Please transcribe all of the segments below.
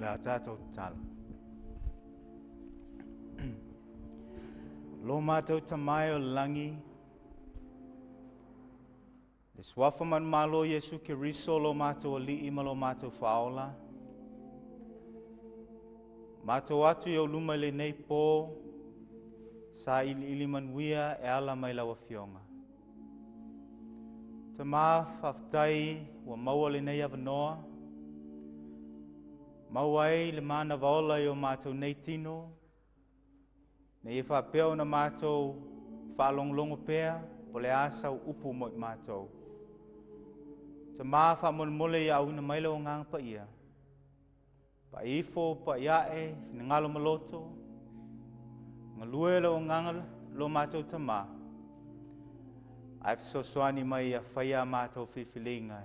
Le a tātou tatalo. Lo mātou tamae o langi, le suafa manumalo Iesu Keriso lo mātou ali'i ma lo mātou faaola. Mātou atu i ou luma i lenei pō, sailiili manuia e ala mai lau Afioga. Tamā, faafetai ua maua lenei avanoa, maua ai le manava ola i o mātou nei tino, ina ia faapea ona mātou faalogologo pea po o le a sau upu mo i mātou. Tamā, faamolemole ia auina mai lau Agaga Paia, Pai ifo, pai ae, finagalo ma loto, galue lau Agaga lo matou Tamā, ae fesoasoani mai ia faia a matou filifiliga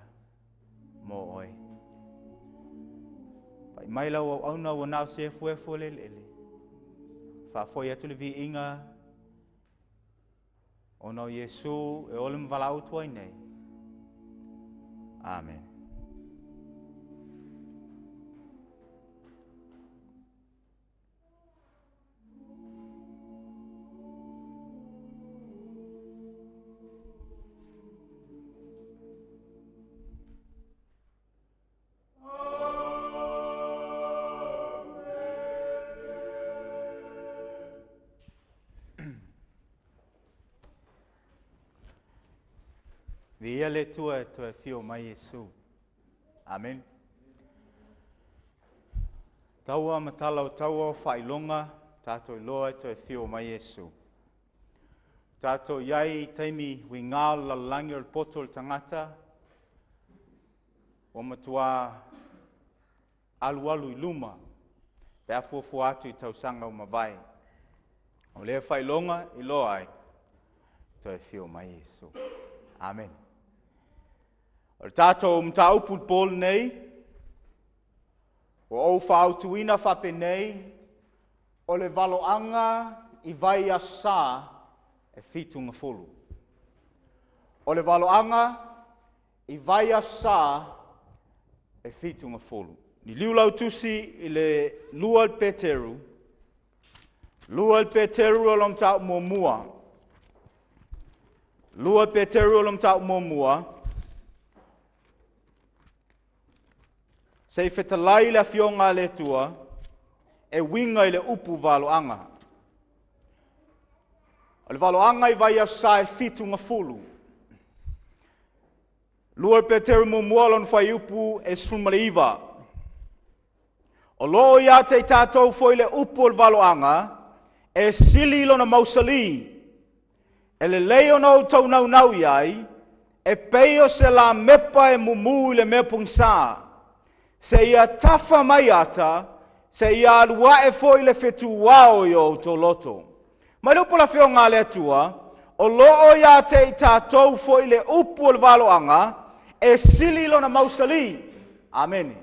mo Oe. Pai mai lau auauna ua na o se efuefu o le eleele, faafoi atu le viiga ona o Iesu e ola ma valaau atu ai nei. Amen. Viia le Atua e toe afio mai Iesu. Amen. Taua ma tala o taua o faailoga, tātou iloa e toe afio mai Iesu. Tātou i ai i taimi uiga o le lalolagi o le poto o le tagata, ua matua alualu i luma pe a fuafua atu i tausaga ua mavae. O lea faailoga iloa ai, toe afio mai Iesu. Amen. O le tātou mataupu i le po lenei, ua ou faautuina faapenei, o le valoaga i vai Aso Sa e 70. O le valoaga i vai Aso Sa e 70. Liliu lau tusi i le 2 le Peteru, 2 le Peteru o lona mataupu muamua. 2 Peteru o lona mataupu muamua. Se i fetalai le afioga a le Atua e uiga i le upu valoaga. O le valoaga i vai Aso Sa e 70. 2 Peteru muamua lona fuaiupu e 19. O lo o ia te i tatou foi le upu o le valoaga e sili lona mausali, e lelei ona outou naunau i ai, e pei o se lamepa e mumu i le mea pogisā, seia tafa mai ata, seia alu ae foi le fetuao i o outou loto. Mai le upu a le Afioga a le Atua, o lo o ia te i tatou foi le upu o le valoaga e sili lona mausali. Amene.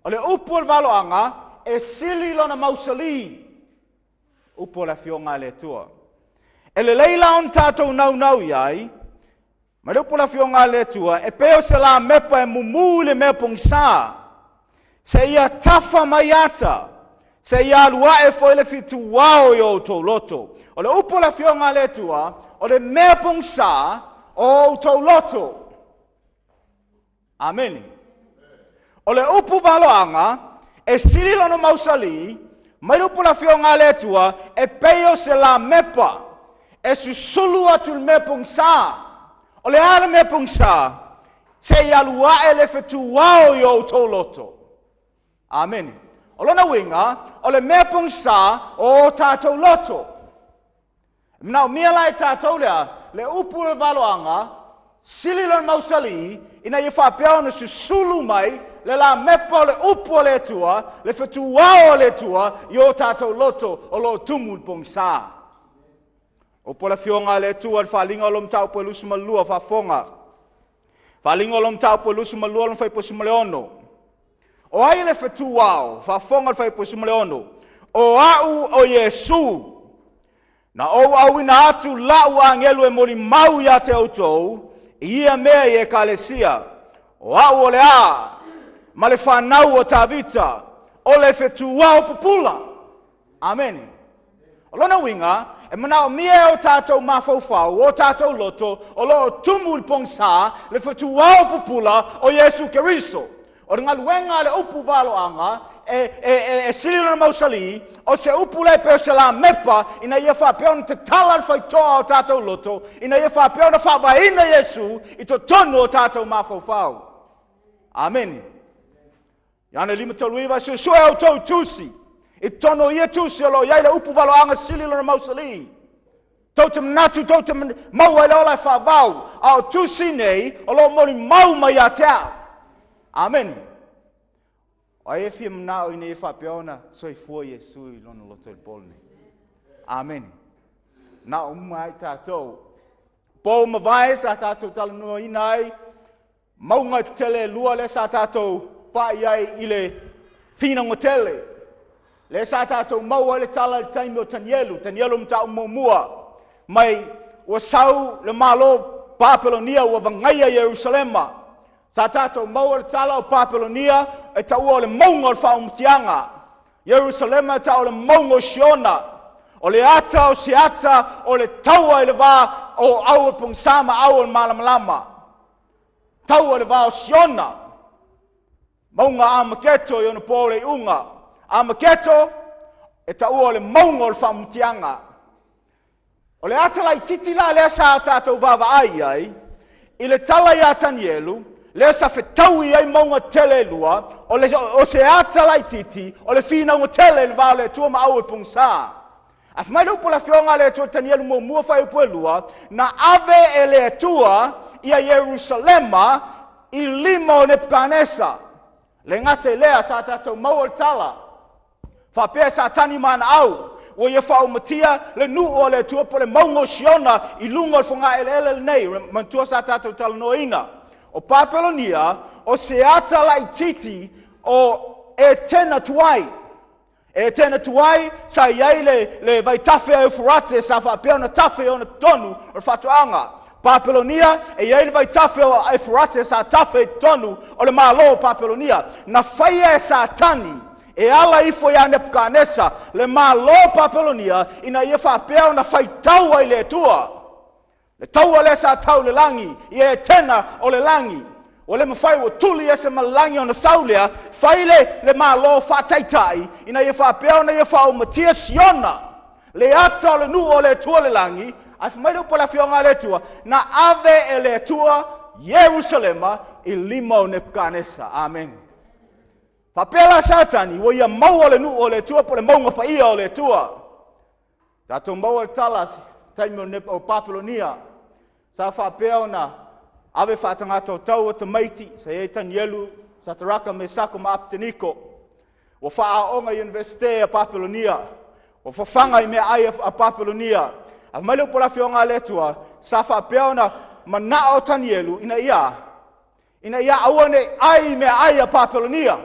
O le upu o le valoaga e sili lona mausali. Upu o le Afioga a le Atua. E lelei la ona tatou naunau i ai, ma le upu o le Afioga a le Atua, e pei o se lamepa e mumu i le mea pogisā, seia tafa mai ata, seia alu ae foi le fituao i o outou loto. O le upu o le Afioga a le Atua, o le mea pogisā o outou loto. Amene. O le upu valoaga e sili lona mausali mai le upu o le Afioga a le Atua e pei o se lamepa e susulu atu i le mea pogisā. O le a le mea pogisā? Seia alu ae le fetuao i o outou loto. Amene. O lona uiga, o le mea pogisā o o tatou loto. E manaomia la e tatou le a? Le upu o le valoaga, sili lona mausali, ina ia faapea ona susulu mai le lamepa o le upu a le Atua, le fetuao a le Atua i o tatou loto o lo o tumu i le pogisā. Upu o le Afioga a le Atua i le faaaliga o lona mataupu e 22, faafofoga. Faaaliga o lona mataupu e 22, lona fuaiupu e 16. O ai le fetuao? Faafofoga le fuaiupu e 16. O au o Iesu, Na ou auina atu la'u agelu e molimau ia te outou i ia mea i Ekalesia. O a'u o le A ma le fanau o Tavita, O le fetuao pupula. Amene. O lona uiga, e manaomia e o tatou mafaufau, o tatou loto, o lo o tumu i le pogisa le fetuao pupula o Iesu Keriso. O le galuega a le upu valoaga e, e, e, e sili lona mausali, o se upu lea e pei o se lamepa ina ia faapea ona tatala le faitoa o tatou loto, ina ia faapea ona faavaeina Iesu i totonu o tatou mafaufau. Amene. Ioane 5:39, Suesue outou i tusi, i totonu o ia tusi o lo o i ai le upu valoaga sili lona mausali. Tou te manatu, tou te maua i le ola e faavau, a o tusi nei o lo o molimau mai ia te au. Amene. O ai e fia manao ina ia faapea ona soifua Iesu i lona loto i le po lenei? Amene. Na uma ai tatou. Po mavae sa tatou talanoaina ai mauga tetele e lua lea sa tatou pai ai i le finauga tele. Lea sa tatou maua ai le tala i le taimi o Tanielu, Tanielu mataupu muamua, mai ua sau le Malo Papelonia ua vagaia Ierusalema. Sa tatou maua le tala o Papelonia e taua o le mauga o le faaumutiaga. Ierusalema e tau o le mauga o Siona. O le ata o se ata o le taua i le va o au o pogisa ma au o le malamalama. Taua i le va o Siona. Mauga Amaketo i ona po o le iuga. Amaketo e taua o le mauga o le faamutiaga. O le ata laitiiti la lea sa tatou vaavaai i ai, i le tala ia Tanielu, lea sa fetaui ai mauga tetele e lua, o, le, o se ata laitiiti, o le finauga tele i le va o le Atua ma au e pogisa. Ae fai mai le upu a le Afioga a le Atua Tanielu muamua fuaiupu e lua, na ave e le Atua ia Ierusalema i lima o Nepukanesa. Le gata i lea, sa tatou maua le tala, faapea Satani ma ana au, ua ia faaumatia le nuu o le Atua po o le mauga o Siona i luga o le fogaeleele lenei. Manatua sa tatou talanoaina. O Papelonia, o se ata laitiiti o Etena tuai. Etena tuai sa i ai le, le vaitafe a Eufurate sa faapea ona tafe i ona totonu o le faatoaga. Papelonia e i ai le vaitafe o Eufurate sa tafe i totonu o le Malo o Papelonia. Na faia e Satani e ala ifo iā Nepukanesa le Malo o Papelonia ina ia faapea ona faitau ai le Atua. Le taua lea sa tau i le lagi, i Etena o le lagi. Ua le mafai, ua tuli ese ma le lagi ona sau lea, fai le, le Malo faataitai, ina ia faapea ona ia faaumatia Siona, le ata o le nuu o le Atua le lagi, ae fai mai le upu a le Afioga a le Atua, na ave e le Atua Ierusalema i lima o Nepukanesa. Amene. Faapea la Satani, ua ia maua le nuu o le Atua po o le mauga paia o le Atua. Tatou maua le tala taimi o, Nep o Papelonia sa faapea ona ave faatagataotau o tamaiti sa i ai Tanielu, Sataraka, Mesako ma Apeteniko. Ua faaaooga i Universite a Papelonia, ua fafaga i meaai a Papelonia. A mai le upu a le Afioga a le Atua, sa faapea ona manao Tanielu ina ia ina ia aua ne i ai meaai a Papelonia.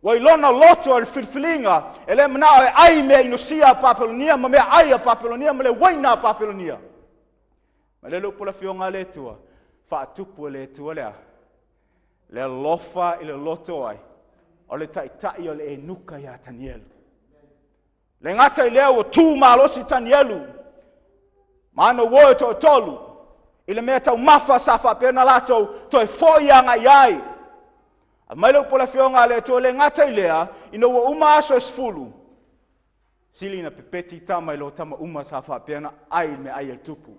Ua i lona loto le filifiliga, e le manao e ai mea inosia a Papelonia ma meaai a Papelonia ma le uaina a Papelonia. Ma le upu a le Afioga a le Atua, faatupu e le Atua lea, le alofa i le loto ai, o le taitai o le enuka ia Tanielu. Le gata i lea ua tu malosi Tanielu ma ana uo e toatolu i le mea taumafa sa faapea ona latou toe foi agai ai. Aumai le upu a le Afioga a le Atua, le gata i lea, ina ua uma aso e 10, sili ina pepeti tama i lo tama uma sa faapea ona ai le meaai a le tupu.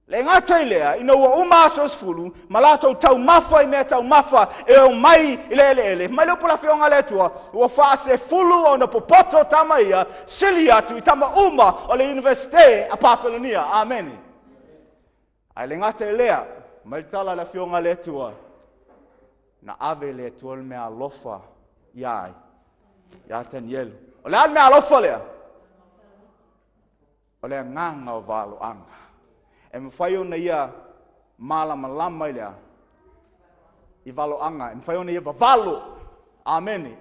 Le gata i lea, ina ua uma aso e 10, ma latou taumafa i mea taumafa e omai i le eleele, mai le upu a le Afioga a le Atua, ua faasefulu ona popoto tama ia, sili atu i tama uma o le Universite a Papelonia. Amene. Ae le gata i lea, mai le tala a le Afioga a le Atua, na ave e le Atua le mea alofa ia ai, ia Tanielu. O le a le mea alofa lea? O le agaga o valoaga. E mafai ona ia malamalama i le a? I valoaga. E mafai ona ia vavalo. Amene.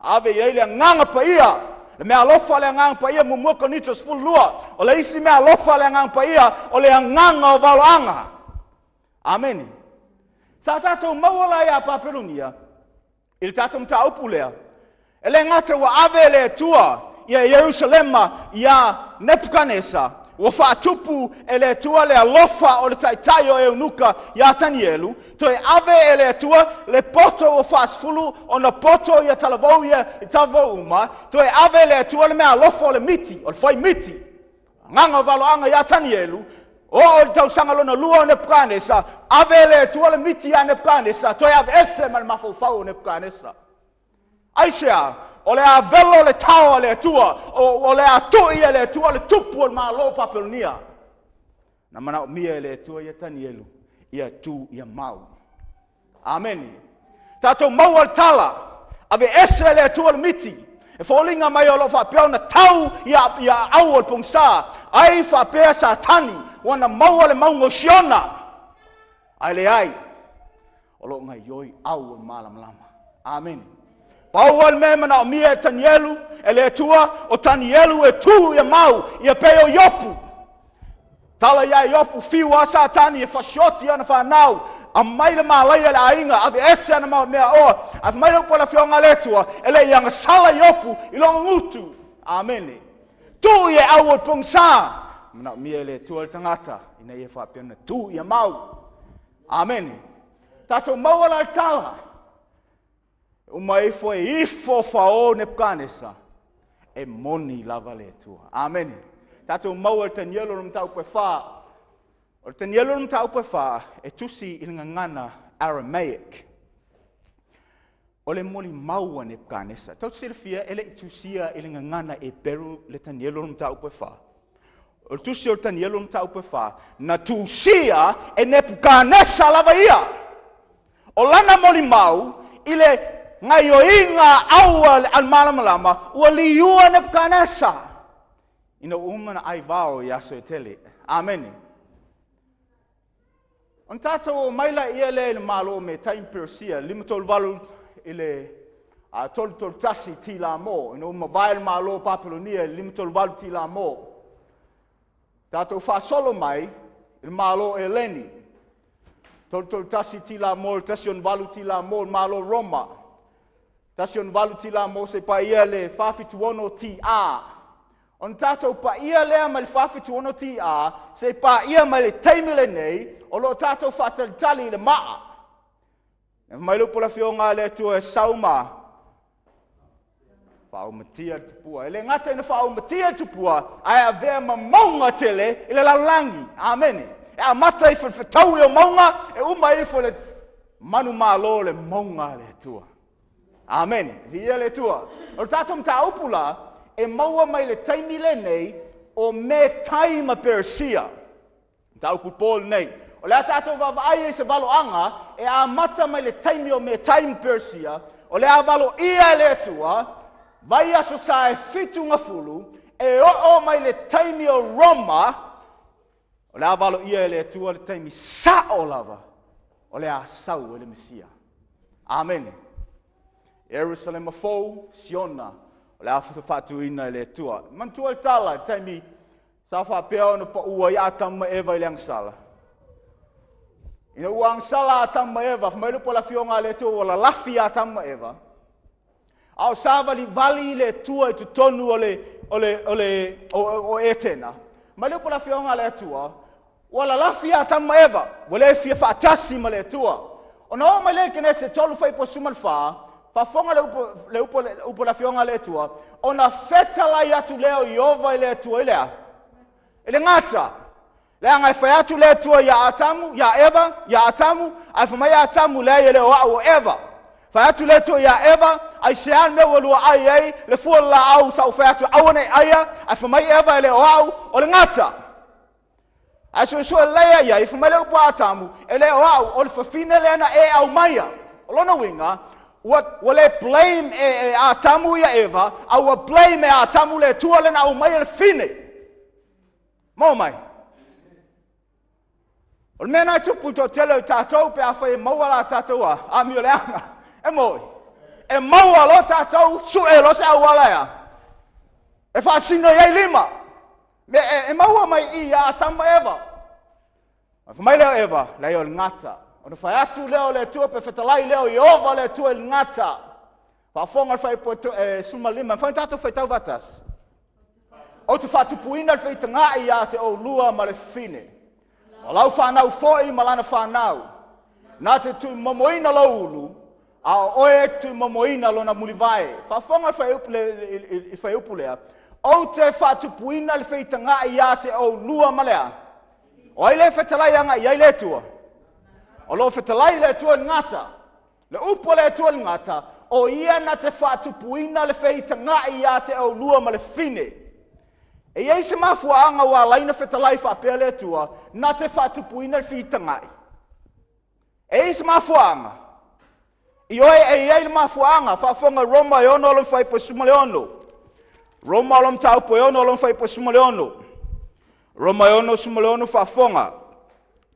Ave i ai le agaga paia. Le mea alofa le agaga paia, muamua Korinito 12. O le isi mea alofa le agaga paia, o le agaga o valoaga. Amene. Sa tatou maua la ia Papelonia i le tatou mataupu lea, E le gata ua ave e le Atua ia Ierusalema ia Nepukanesa, ua faatupu e le Atua le alofa o le taitai o Eunuka ia Tanielu, toe ave e le Atua le poto ua faasefulu ona poto ia talavou ia i talavou uma, toe ave e le Atua le meaalofa o le miti, o le fai miti. Agaga o valoaga ia Tanielu, oo i le tausaga lona lua o Nepukanesa, ave e le Atua le miti ia Nepukanesa, toe aveese ma le mafaufau o Nepukanesa. Aisea? O le a velo le tao a le Atua, o le a tui e le Atua le tupu o le Malo o Papelonia. Na manaomia e le Atua ia Tanielu, ia tu ia mau. Amene. Tatou maua le tala, aveese e le Atua le miti, e foliga mai o lo o faapea ona tau ia, ia au o le pogisa, ai faapea Satani, ua na maua le mauga o Siona. Ae leai, o lo o gaioi au o le malamalama. Amene. Pau lava le mea e manaomia e Tanielu, e le Atua, o Tanielu e tu ia mau, ia pei o Iopu. Tala ia Iopu, fiu a Satani e fasioti ana fanau, aumai le malaia i le aiga, aveese ana mau mea oa. Ae fai mai le upu a le Afioga a le Atua, e le i agasala Iopu i lona gutu. Amene. Tuu ia au o le pogisa, manaomia e le Atua le tagata, ina ia faapea ona tu ia mau. Amene. Tatou maua la le tala. Uma ifo e ifo fao Nepukanesa, e moni lava le Atua. Amene. Tatou maua le Tanielo le mataupu e whā. O le Tanielo le mataupu e whā, e tusi i le gagana Aramaic. O le molimau a Nepukanesa. Tou te silafia e le i tusia i le gagana Eperu le Tanielo le mataupu e whā. O le tusi o le Tanielo le mataupu e whā, na tusia e Nepukanesa lava ia. O lana molimau i le gaioiga au a le malamalama ua liua Nepukanesa ina ua uma ona aivao i aso e tele. Amene. Ona tatou omai laia lea i le Malo o Metai ma Peresia, 538 i le 331 Tilamo, ina ua mavae le Malo o Papelonia i le 538 Tilamo. Tatou faasolo mai i le Malo o Eleni, 331 Tilamo i le 168 Tilamo, le Malo o Roma, 168 Tilamo seia paia le 476 TA. Ona tatou paia lea mai le 476 TA seia paia mai le taimi lenei o lo o tatou faatalitali i le maa. E mai le upu a le Afioga a le Atua e sau ma faaumatia le tupua. E le gata ina faaumatia le tupua, ae avea ma mauga tele i le lalolagi. Amene. E amata ifo i le fetaui o mauga, e uma ifo i le manumalo o le mauga a le Atua. Amene. Viia le Atua. O le tatou mataupu la, e maua mai le taimi lenei o Metai ma Peresia. Mataupu po lenei. O le a tatou vaavaai i se valoaga e amata mai le taimi o Metai ma Peresia, o le a valoia e le Atua, vaiaso sa e fitu gafulu, e oo mai le taimi o Roma, o le a valoia e le Atua le taimi sao lava o le a sau ai le Mesia. Amene. Ierusalema fou, Siona, o le a faatuina e le Atua. Manatua le tala i le taimi sa faapea ona paua ai Atamu ma Eva i le agasala. Ina ua agasala Atamu ma Eva, fai mai le upu a le Afioga a le Atua ua lalafi Atamu ma Eva, a o savalivali le Atua i totonu o le, o le, o le, o, o Etena. Mai le upu a le Afioga a le Atua, ua lalafi Atamu ma Eva, ua le fia faatasi ma le Atua. Ona oo mai lea i Kenese 3 fuaiupu 14, faafofoga le upu, le upu, le upu a le Afioga a le Atua, ona fetalai atu lea o Ieova i le Atua i le a? I le gata. Leaga e fai atu le Atua iā Atamu, iā Eva, iā Atamu, ae fai mai Atamu, leai e le o au o Eva. Fai atu le Atua iā Eva, aisea le mea ua lua ai ai le fua o le laau sa ou fai atu aua ne i aia, ae fai mai Eva e le o au, o le gata. Ae suesue lelei ai ai, fai mai le upu a Atamu, e le o au, o le fafine lea na e aumaia. O lona uiga, ua, ua le blame e, e Atamu ia Eva, a ua blame e Atamu le Atua lea na aumaia le fafine. Maua mai. O le mea na e tupu i toatele o i tatou pe afai e maua la tatou a amioleaga. E moi. E maua loa tatou, sue loa se auala ea. E faasino i ai lima. E, e, e maua mai i ia Atamu ma Eva. A fai mai lea o Eva, leai o le gata. Ona fai atu lea o le Atua pe fetalai lea o Ieova le Atua i le gata. Faafofoga le fuaiupu 15, mafai ona tatou faitau faatasi. Ou te faatupuina le feitagai ia te oulua ma le fafine. O lau fanau foi ma lana fanau. Na te tuumomoina lou ulu, a o oe e tuumomoina lona mulivae. Faafofoga le fuaiupu le fuaiupu lea. Ou te faatupuina le feitagai ia te oulua ma le a? O ai le fetalai agai i ai le Atua? O lo o fetalai le Atua i le gata. Le upu a le Atua i le gata, o ia na te faatupuina le feitagai ia te oulua ma le fafine. E i ai se mafuaaga ua ala ai ona fetalai faapea le Atua, na te faatupuina le feitagai. E i ai se mafuaaga? Ioe, e i ai le mafuaaga. Faafofoga Roma e 6 lona fuaiupu 16. Roma lona mataupu e 6 lona fuaiupu 16. Roma e 6, 16 faafofoga.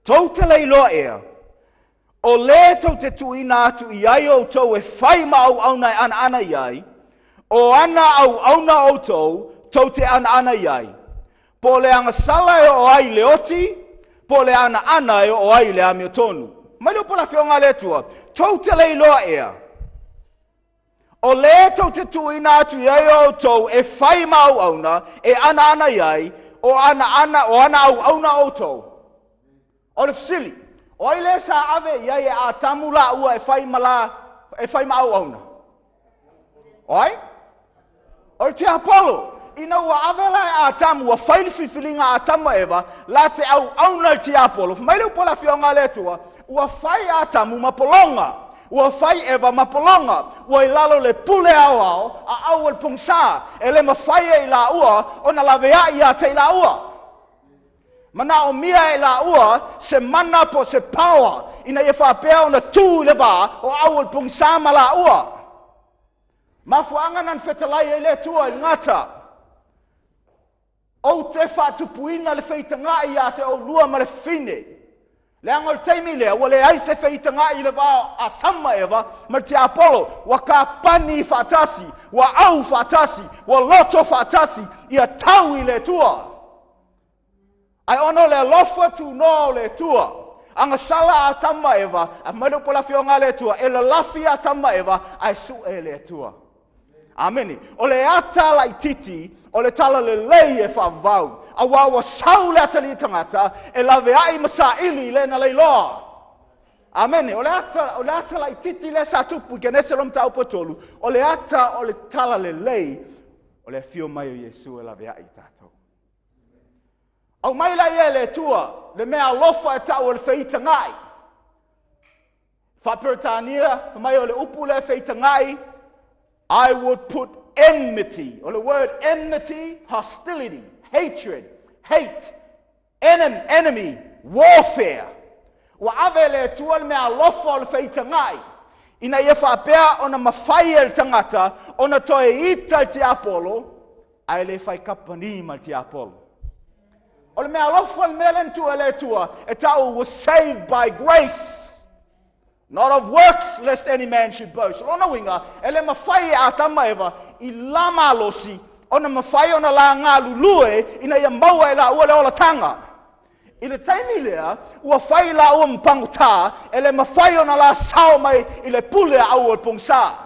Tou te le iloa ea, o le tou te tuuina atu i ai outou e fai ma auauna e anaana i ai, o ana auauna outou tou te anaana i ai, po o le agasala e oo ai i le oti, po o le anaana e oo ai i le amiotonu. Mai le upu a le Afioga a le Atua, tou te le iloa ea, o le tou te tuuina atu i ai outou e fai ma auauna, e anaana i ai, o anaana, o ana auauna outou. O le fesili, o ai lea sa ave i ai e Atamu laua e fai ma la, e fai ma auauna? O ai? O le tiapolo. Ina ua ave la e Atamu, ua fai le filifiliga a Atamu ma Eva, la te auauna i le tiapolo. Fai mai le upu a le Afioga a le Atua, ua fai Atamu ma pologa, ua fai Eva ma pologa, ua i lalo le pule aoao a au o le pogisa, e le mafai e i laua ona laveai ia te i laua. Manaomia e laua se mana po o se power ina ia faapea ona tu i le va o au o le pogisa ma laua. Mafuaaga na na fetalai ai le Atua i le gata. Ou te faatupuina le feitagai ia te oulua ma le fafine. Leaga o le taimi lea ua leai se feitagai i le va o Atamu ma Eva ma le tiapolo. Ua kapani faatasi, ua au faatasi, ua loto faatasi, ia tau i le Atua. Ae ona o le alofa tunoa o le Atua, agasala Atamu ma Eva, ae fai mai le upu a le Afioga a le Atua, e lalafi Atamu ma Eva, ae sue e le Atua. Amene. O le ata laititi o le talalelei e faavavau, aua ua sau le atalii tagata e laveai ma saili i le na leiloa. Amene. O le ata, o le ata laititi lea sa tupu i Kenese lona mataupu e 3, o le ata o le talalelei o le afio mai o Iesu e laveai i tatou. Aumai laia e le Atua le mea alofa e tau o le feitagai. Faa-Peretania, fai mai o le upu lea feitagai, I would put enmity. O le word enmity, hostility, hatred, hate, enemy, warfare. Ua ave e le Atua le mea alofa o le feitagai ina ia faapea ona mafai e le tagata ona toe ita le tiapolo ae le fai kapani ma le tiapolo. O le mea alofa le mea lea na tuu e le Atua e tau was saved by grace. Not of works, lest any man should boast. O lona uiga, e le mafai e Atama ma Eva i la malosi ona mafai ona la galulue ina ia maua e laua le olataga. I le taimi lea, ua fai laua ma pagota, e le mafai ona la sao mai i le pule a au o le pogisa.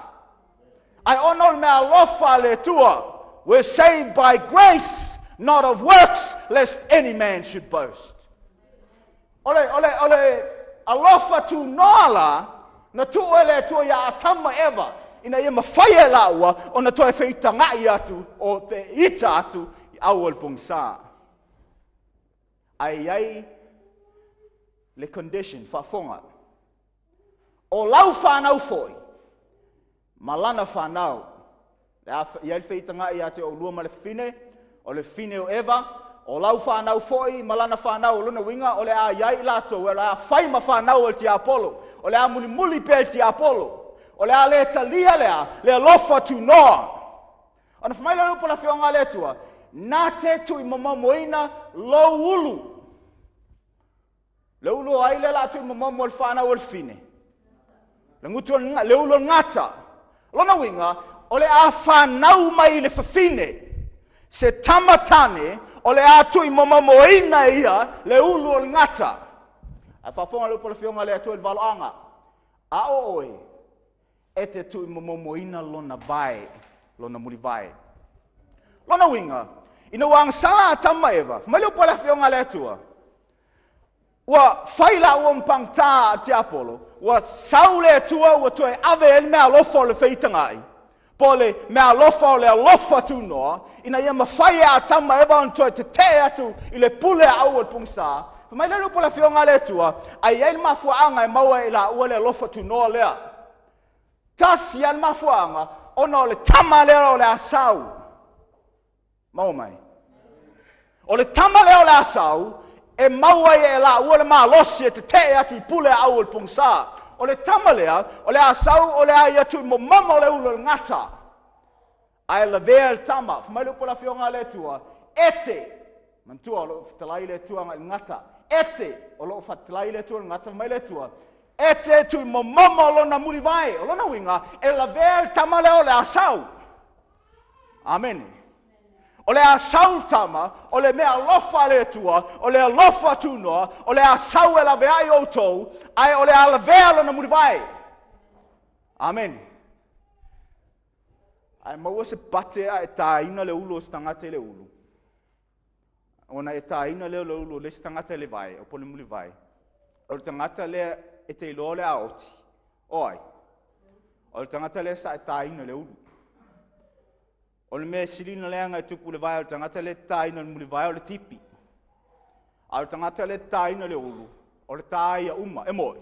Ae ona o le mea alofa a le Atua, we're saved by grace, not of works, lest any man should boast. O le, o le, o le alofa tunoa la, na tuu e le Atua iā Atamu ma Eva, ina ia mafai e laua ona toe feitagai atu o te ita atu i au o le pogisa. Ae i ai le condition, faafofoga. O lau fanau foi ma lana fanau. Le a i ai le feitagai ia te oulua ma le fafine, o le fafine o Eva, o lau fanau foi ma lana fanau, o lona uiga o le a i ai i latou, o le a fai ma fanau o le tiapolo, o le a mulimuli pea i le tiapolo, o le a le talia lea, le alofa tunoa. Ona fai mai lea o le upu a le Afioga a le Atua, na te tuuimomomoina lou ulu. Le ulu o ai lea o le a tuuimomomo e le fanau o le fafine? Le gutu o le ulu o le gata. O lona uiga, o le a fanau mai i le fafine se tama tane o le a tuuimomomoina e ia le ulu o le gata. Ae faafofoga le upu a le Afioga a le Atua i le valoaga. A o oe, E te tuuimomomoina lona vae, lona mulivae. Lona uiga, ina ua agasala Atamu ma Eva, fai mai le upu a le Afioga a le Atua, ua fai laua ma pagota a le tiapolo, ua sau le Atua ua toe ave ai le meaalofa o le feitagai, po o le meaalofa o le alofa tunoa, ina ia mafai e Atamu ma Eva ona toe tetee atu i le pule aau o le pogisa. Fai mai lea le upu a le Afioga a le Atua, ae i ai le mafuaaga e maua ai e i laua le alofa tunoa lea. Tasi lava le mafuaaga, ona o le tama lea o le a sau. Maua mai? O le tama lea o le a sau, e maua ai e laua le malosi e tetee atu i pule aau o le pogisa. O le tama lea, o le a sau o le a ia tuuimomomo le ulu o le gata. Ae lavea le tama. Fai mai le upu a le Afioga a le Atua, e te, manatua o lo o fetalai le Atua agai i le gata, e te, o lo o fetalai le Atua i le gata, fai mai le Atua, e te tuuimomomo lona mulivae. O lona uiga, e lavea le tama lea o le a sau. Amene. O le a sau le tama, o le mea alofa a le Atua, o le alofa tunoa, o le a sau e laveai outou, ae o le a lavea lona mulivae. Amene. Ae maua se pate a e tāina le ulu o se tagata i le ulu, ona e tāina lea o le ulu o le isi tagata i le vae, o po o le mulivae, o le tagata lea e te iloa o le a oti, o ai? O le tagata lea sa e tāina le ulu. O le mea sili ona leaga e tupu i le vae o le tagata lea e tāina le mulivae o le tipi. A o le tagata lea e tāina le ulu, o le tā ia uma. E moni.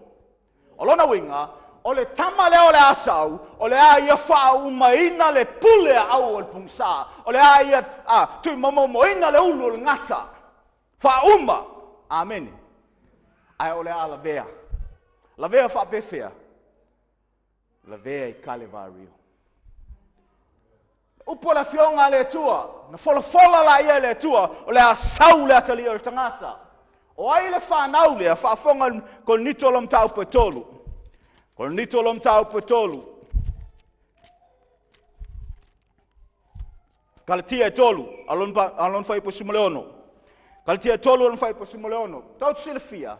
O lona uiga, o le tama lea o le a sau, o le a ia faaumaina le pule aau o le pogisa. O le a ia tuuimomomoina le ulu o le gata. Faauma. Amene. Ae o le a lavea. Lavea faapefea? Lavea i Kalevario. Upu o le Afioga a le Atua, na folafola laia e le Atua, o le a sau le atalii o le tagata. O ai le fanau lea? Faafofoga Korinito lona mataupu e 3. Korinito lona mataupu e 3. Galatia e 3, a lona fuaiupu 16. Galatia e 3, lona fuaiupu 16. Tou te silafia,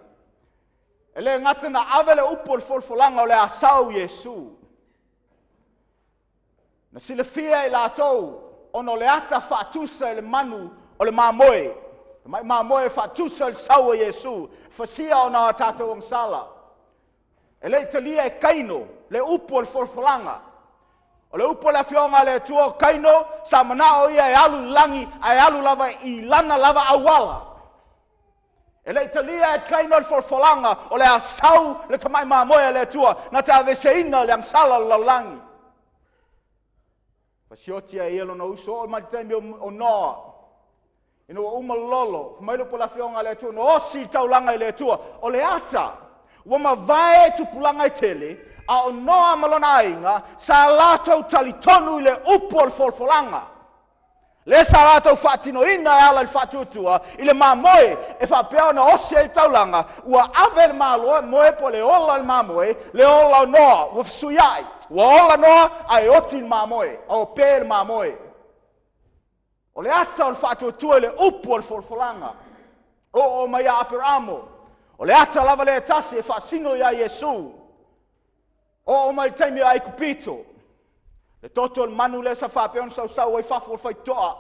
e le gata na ave le upu o le folafolaga o le a sau Iesu. Na silafia e latou ona o le ata faatusa i le manu o le mamoe. Tamai mamoe e faatusa i le sau o Iesu, fasia ona o tatou agasala. E le i talia e Kaino le upu o le folafolaga. O le upu o le Afioga a le Atua, o Kaino sa manao ia e alu i le lagi, ae alu lava i lana lava auala. E le i talia e Kaino le folafolaga o le a sau le tamai mamoe a le Atua na te aveseina le agasala o le lalolagi. Fasioti ai ia lona uso, oo mai le taimi o Noa. Ina ua uma lolo, fai mai le upu a le Afioga a le Atua, na osi le taulaga i le Atua. O le ata, ua mavae tupulaga e tele, a o Noa ma lona aiga, sa latou talitonu i le upu o le folafolaga. Lea sa latou faatinoina e ala i le faatuatua i le mamoe e faapea ona osi ai le taulaga, ua ave le mamoe po o le ola o le mamoe, le ola o Noa, ua fesuiai. Ua ola Noa ae oti le mamoe, a ope le mamoe. O le ata o le faatuatua i le upu o le folafolaga. Oo mai ia Aperamo, o le ata lava lea e tasi e faasino ia Iesu. Oo mai le taimi o Aikupito, le toto o le manu lea sa faapea ona sausau ai fafo o le faitotoa,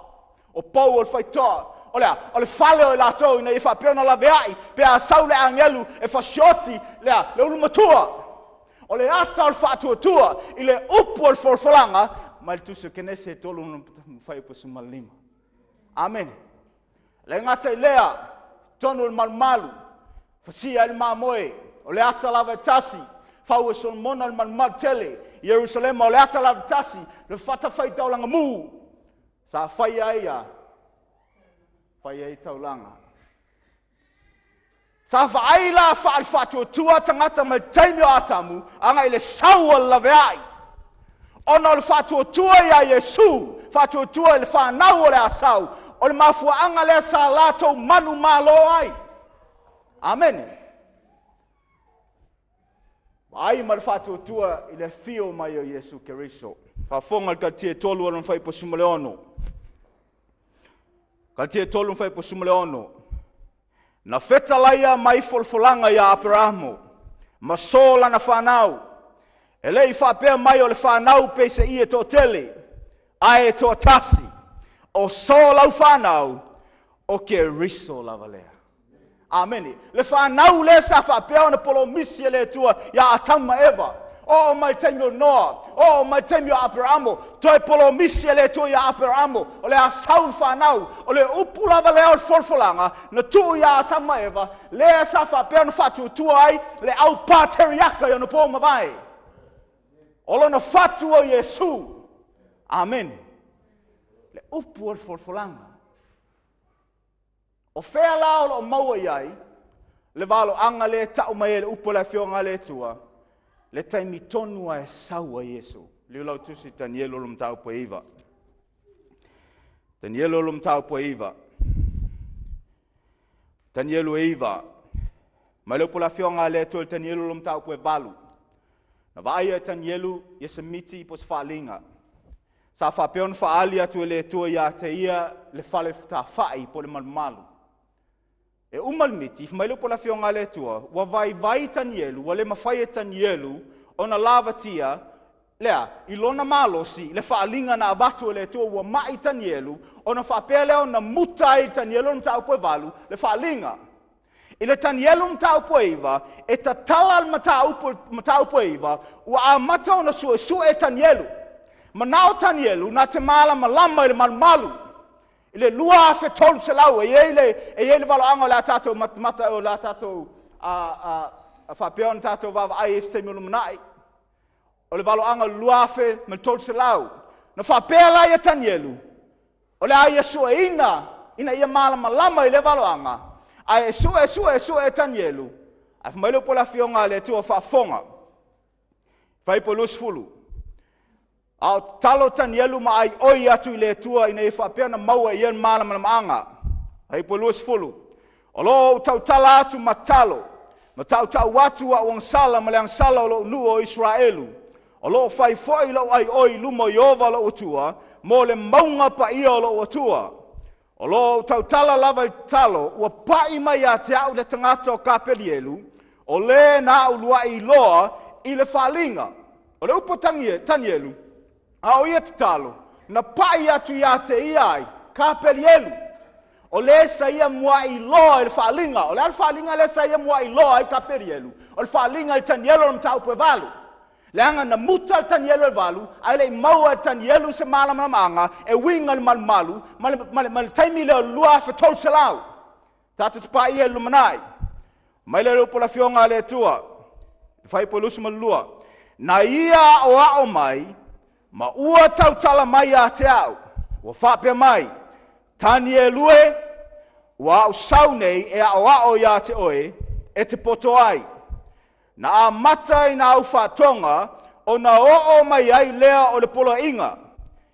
o pou o le faitotoa. O le a? O le fale o i latou ina ia faapea ona laveai pe a sau le agelu e fasioti le ulu matua. O le ata o le faatuatua i le upu o le folafolaga mai le tusi o Kenese e 3 fuaiupu 15. Amene. Le gata i lea, tonu o le malumalu, fasia ai le mamoe, o le ata lava e tasi, fau e Solomona le malumalu tele, Ierusalema o le ata lava e tasi, le fatafaitaulaga mu, sa fai ai ia, fai ai taulaga. Sa vaai la faale-faatuatua tagata mai le taimi o Atamu, agai i le sau o le laveai. Ona o le faatuatua ia Iesu, faatuatua i le fanau o le a sau, o le mafuaaga lea sa latou manumalo ai. Amene. Vaai ma le faatuatua i le afio mai o Iesu Keriso. Faafofoga le Galatia 3 o lona fuaiupu 16. Galatia 3 fuaiupu 16. Na fetalaia mai folafolaga ia Aperamo, ma so lana fanau. E le i faapea mai o le fanau peiseai e toatele, ae toatasi. O so lau fanau, o Keriso lava lea. Amene. Le fanau lea sa faapea ona polomisi e le Atua ia Atamu ma Eva. Oo mai le taimi o Noa, oo mai le taimi o Aperamo, toe polomisi e le Atua ia Aperamo, o le a sau le fanau. O le upu lava lea o le folafolaga na tuu ia Atamu ma Eva, lea sa faapea ona faatuatua ai le au pateriaka i ona po mavae. O lona fatu o Iesu. Amene. Le upu o le folafolaga. O fea la o lo o maua i ai le valoaga lea e tau mai ai le upu a le Afioga a le Atua, le taimi tonu lava e sau ai Iesu. Liliu lau tusi i Tanielu le mataupu e 9. Tanielu le mataupu e 9. Tanielu e 9. Mai le upu a le Afioga a le Atua i Tanielu le mataupu e 8. Na vaaia e Tanielu ia se miti po o se faaaliga. Sa faapea ona faaali atu e le Atua ia te ia le fale tafai po o le malumalu. E uma le miti, fai mai le upu a le Afioga a le Atua, ua vaivai Tanielu, ua le mafai e Tanielu ona lavatia lea i lona malosi le faaaliga na avatu e le Atua, ua mai Tanielu, ona faapea lea ona muta ai i Tanielu le mataupu e 8, le faaaliga. I le Tanielu mataupu e 9, e tatala le mataupu e 9, ua amata ona suesue Tanielu. Manao Tanielu na te malamalama i le malumalu. I le 2300, e i ai le valoaga o le a tatou matamata, o le a tatou faapea ona tatou vaavaai i se taimi o lumanai. O le valoaga o le 2300. Na faapea la ia Tanielu, o le a ia sueina ina ia malamalama i lea valoaga, ae sue, sue, sue Tanielu, ae fai mai le upu a le Afioga a le Atua faafofoga. Fuaiupu 20. A o tatalo Tanielu ma aioi atu i le Atua ina ia faapea ona maua e ia le malamalamaaga. Fuaiupu 20. O lo o ou tautala atu ma tatalo, ma tautau atu au agasala ma le agasala o lou nuu o Isaraelu. O lo o fai foi lou aioi i luma o Ieova lou Atua, mo le mauga paia o lou Atua. O lo o ou tautala lava i tatalo, ua pai mai ia te au le tagata o Kapelielu, o le na au uluai iloa i le faaaliga. O le upu a Tanielu, a o ia tatalo, na pai atu ia te ia ai Kapelielu, o le sa ia muai iloa i le faaaliga. O le a le faaaliga lea sa ia muai iloa ai Kapelielu? O le faaaliga i Tanielu o le mataupu e 8. Leaga na muta le Tanielu e 8, ae le i maua e Tanielu se malamalamaaga e uiga i le malumalu ma le taimi lea o le 2300. Tatou te paia i le lumanai. Mai le upu a le Afioga a le Atua, fuaiupu 22. Na ia aoao mai ma ua tautala mai ia te au, ua faapea mai, Tanielu e, ua au sau nei e aoao ia te oe, e te poto ai. Na amata i na au faatoga, ona oo mai ai lea o le poloaiga,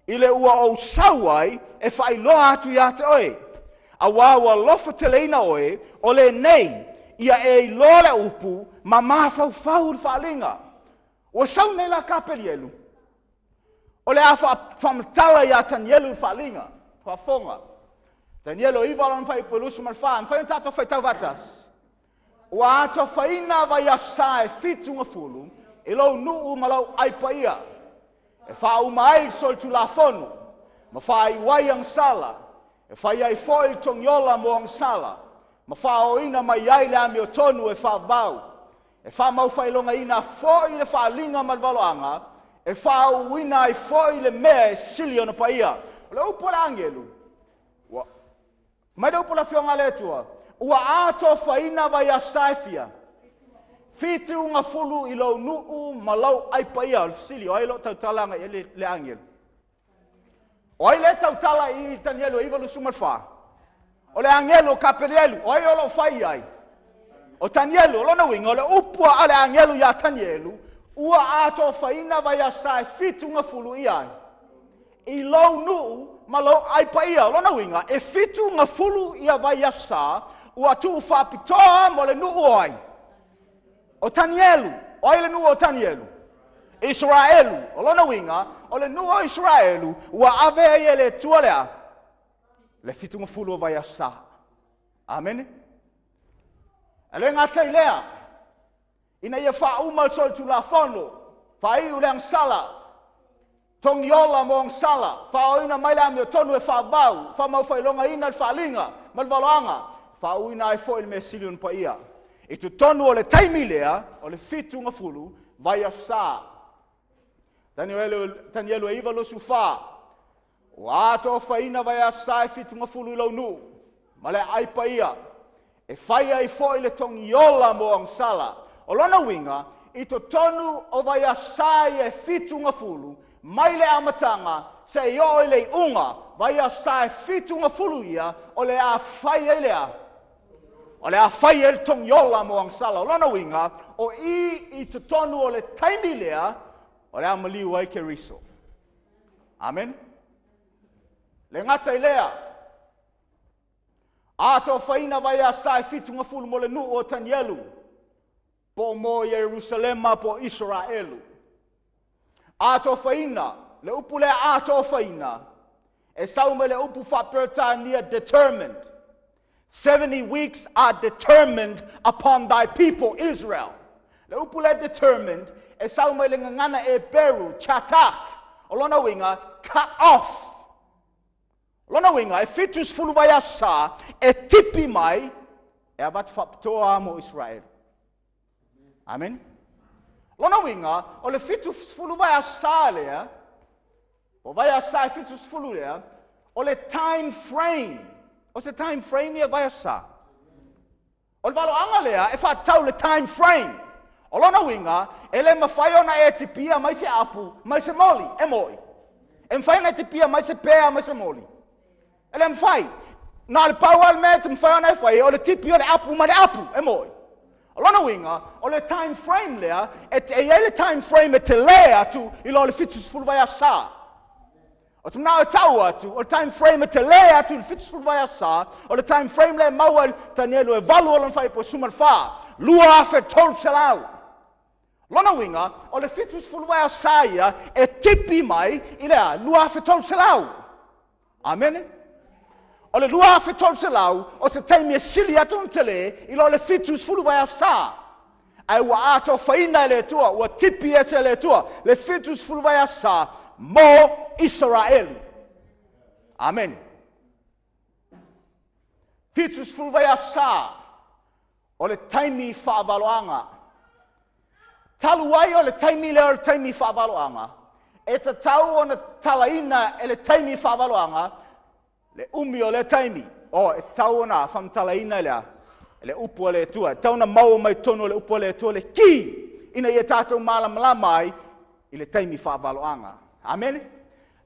i le ua ou sau ai e faailoa atu ia te oe. Auā ua alofa teleina oe, o lenei, ia e iloa le upu ma mafaufau le faaaliga. Ua sau nei la Kapelielu, o le a faamatala ia Tanielu le faaaliga, faafofoga. Tanielu 9 lona fuaiupu 24, mafai ona tatou faitau faatasi. Ua atofaina vaiaso sa e 70 i lou nuu ma lou ai paia, e faauma ai le solitulafono ma faaiu ai agasala, e fai ai foi le togiola mo agasala, ma faaoina mai ai le amiotonu e faavavau, e faamaufailogaina foi le faaaliga ma le valoaga, e faauuina ai foi le mea e sili ona paia. O le upu a le agelu, ua mai le upu a le Afioga a le Atua, ua atofaina vaiaso sa e fia? 70 i lou nuu ma lou ai paia. O le fesili, o ai lo tautala agai i ai le agelu? O ai le tautala i Tanielu e 9:24? O le agelu o Kapelielu. O ai o lo o fai ai? O Tanielu. O lona uiga, o le upu a le agelu ia Tanielu, ua atofaina vaiaso sa e 70 i ai i lou nuu ma lou ai paia. O lona uiga, e 70 ia vaiaso sa ua tuu faapitoa mo le nuu o ai? O Tanielu. O ai le nuu o Tanielu? Israelu. O lona uiga, o le nuu o Israelu ua ave ai e le Atua lea le 70 o vaiaso sa. Amene. E le gata i lea, ina ia faauma le solitulafono, Faaiu le agasala, togiola mo agasala, faaoina mai le amiotonu e faavau, faamaufailogaina le faaaliga ma le valoaga, faauuina ai foi le mea sili ona paia. I totonu o le taimi lea, o le 70 vaiaso sa. Tanielu e 9:24, ua atofaina vaiaso sa e 70 i lou nuu, ma le aai paia, e fai ai foi le togiola mo agasala. O lona uiga, i totonu o vaiaso sa ia e 70, mai le amataga seia oo i le iuga, vaiaso sa e 70 ia, o le a fai ai le a? O le a fai ai le togiola mo agasala. O lona uiga, o i i totonu o le taimi lea, o le a maliu ai Keriso. Amen. Le gata i lea, atofaina vaiaso sa e 70 mo le nuu o Tanielu, po o mo Ierusalema po o Isaraelu. Atofaina, le upu lea atofaina, e sau mai le upu faa-Peretania determined. 70 weeks are determined upon thy people Israel. Le upu lea determined, e sau mai le gagana Eperu, chatak. O lona uiga, cut off. O lona uiga, e 70 vaiaso sa, e tipi mai, e avatu faapitoa mo Israel. Amen. Lona uiga, o le 70 vaiaso sa lea, o vaiaso sa e 70 lea, o le time frame. O se time frame ia vaiaso sa. O le valoaga lea, e faatatau le time frame. O lona uiga, e le mafai ona e tipia mai se apu, mai se moli, e moi. E mafai ona e tipia mai se pea, mai se moli. E le mafai. Na o le pau lava le mea e te mafai ona e fai, o le tipi o le apu ma le apu, e moi. O lona uiga, o le time frame lea, e i ai le time frame e tele atu i lo le 70 vaiaso sa. O te manao e tau atu, o le time frame e tele atu i le 70 vaiaso sa, o le time frame lea e maua i Tanielu e 8 o lona faaipu e 14, 2300. Lona uiga, o le 70 vaiaso sa ia e tipi mai i le a? 2300. Amene? O le 2300, o se taimi e sili atu ona tele i lo le 70 vaiaso sa. Ae ua atofaina e le Atua, ua tipi ese e le Atua, le 70 vaiaso sa mo Isaraelu. Amen. 70 vaiaso sa, o le taimi faavaloaga. Talu ai o le taimi lea o le taimi faavaloaga, e tatau ona talaina e le taimi faavaloaga le umi o lea taimi. O, e tatau ona faamatalaina lea le upu a le Atua. E tatau ona maua mai totonu o le upu a le Atua le ki ina ia tatou malamalama ai i le taimi faavaloaga. Amene?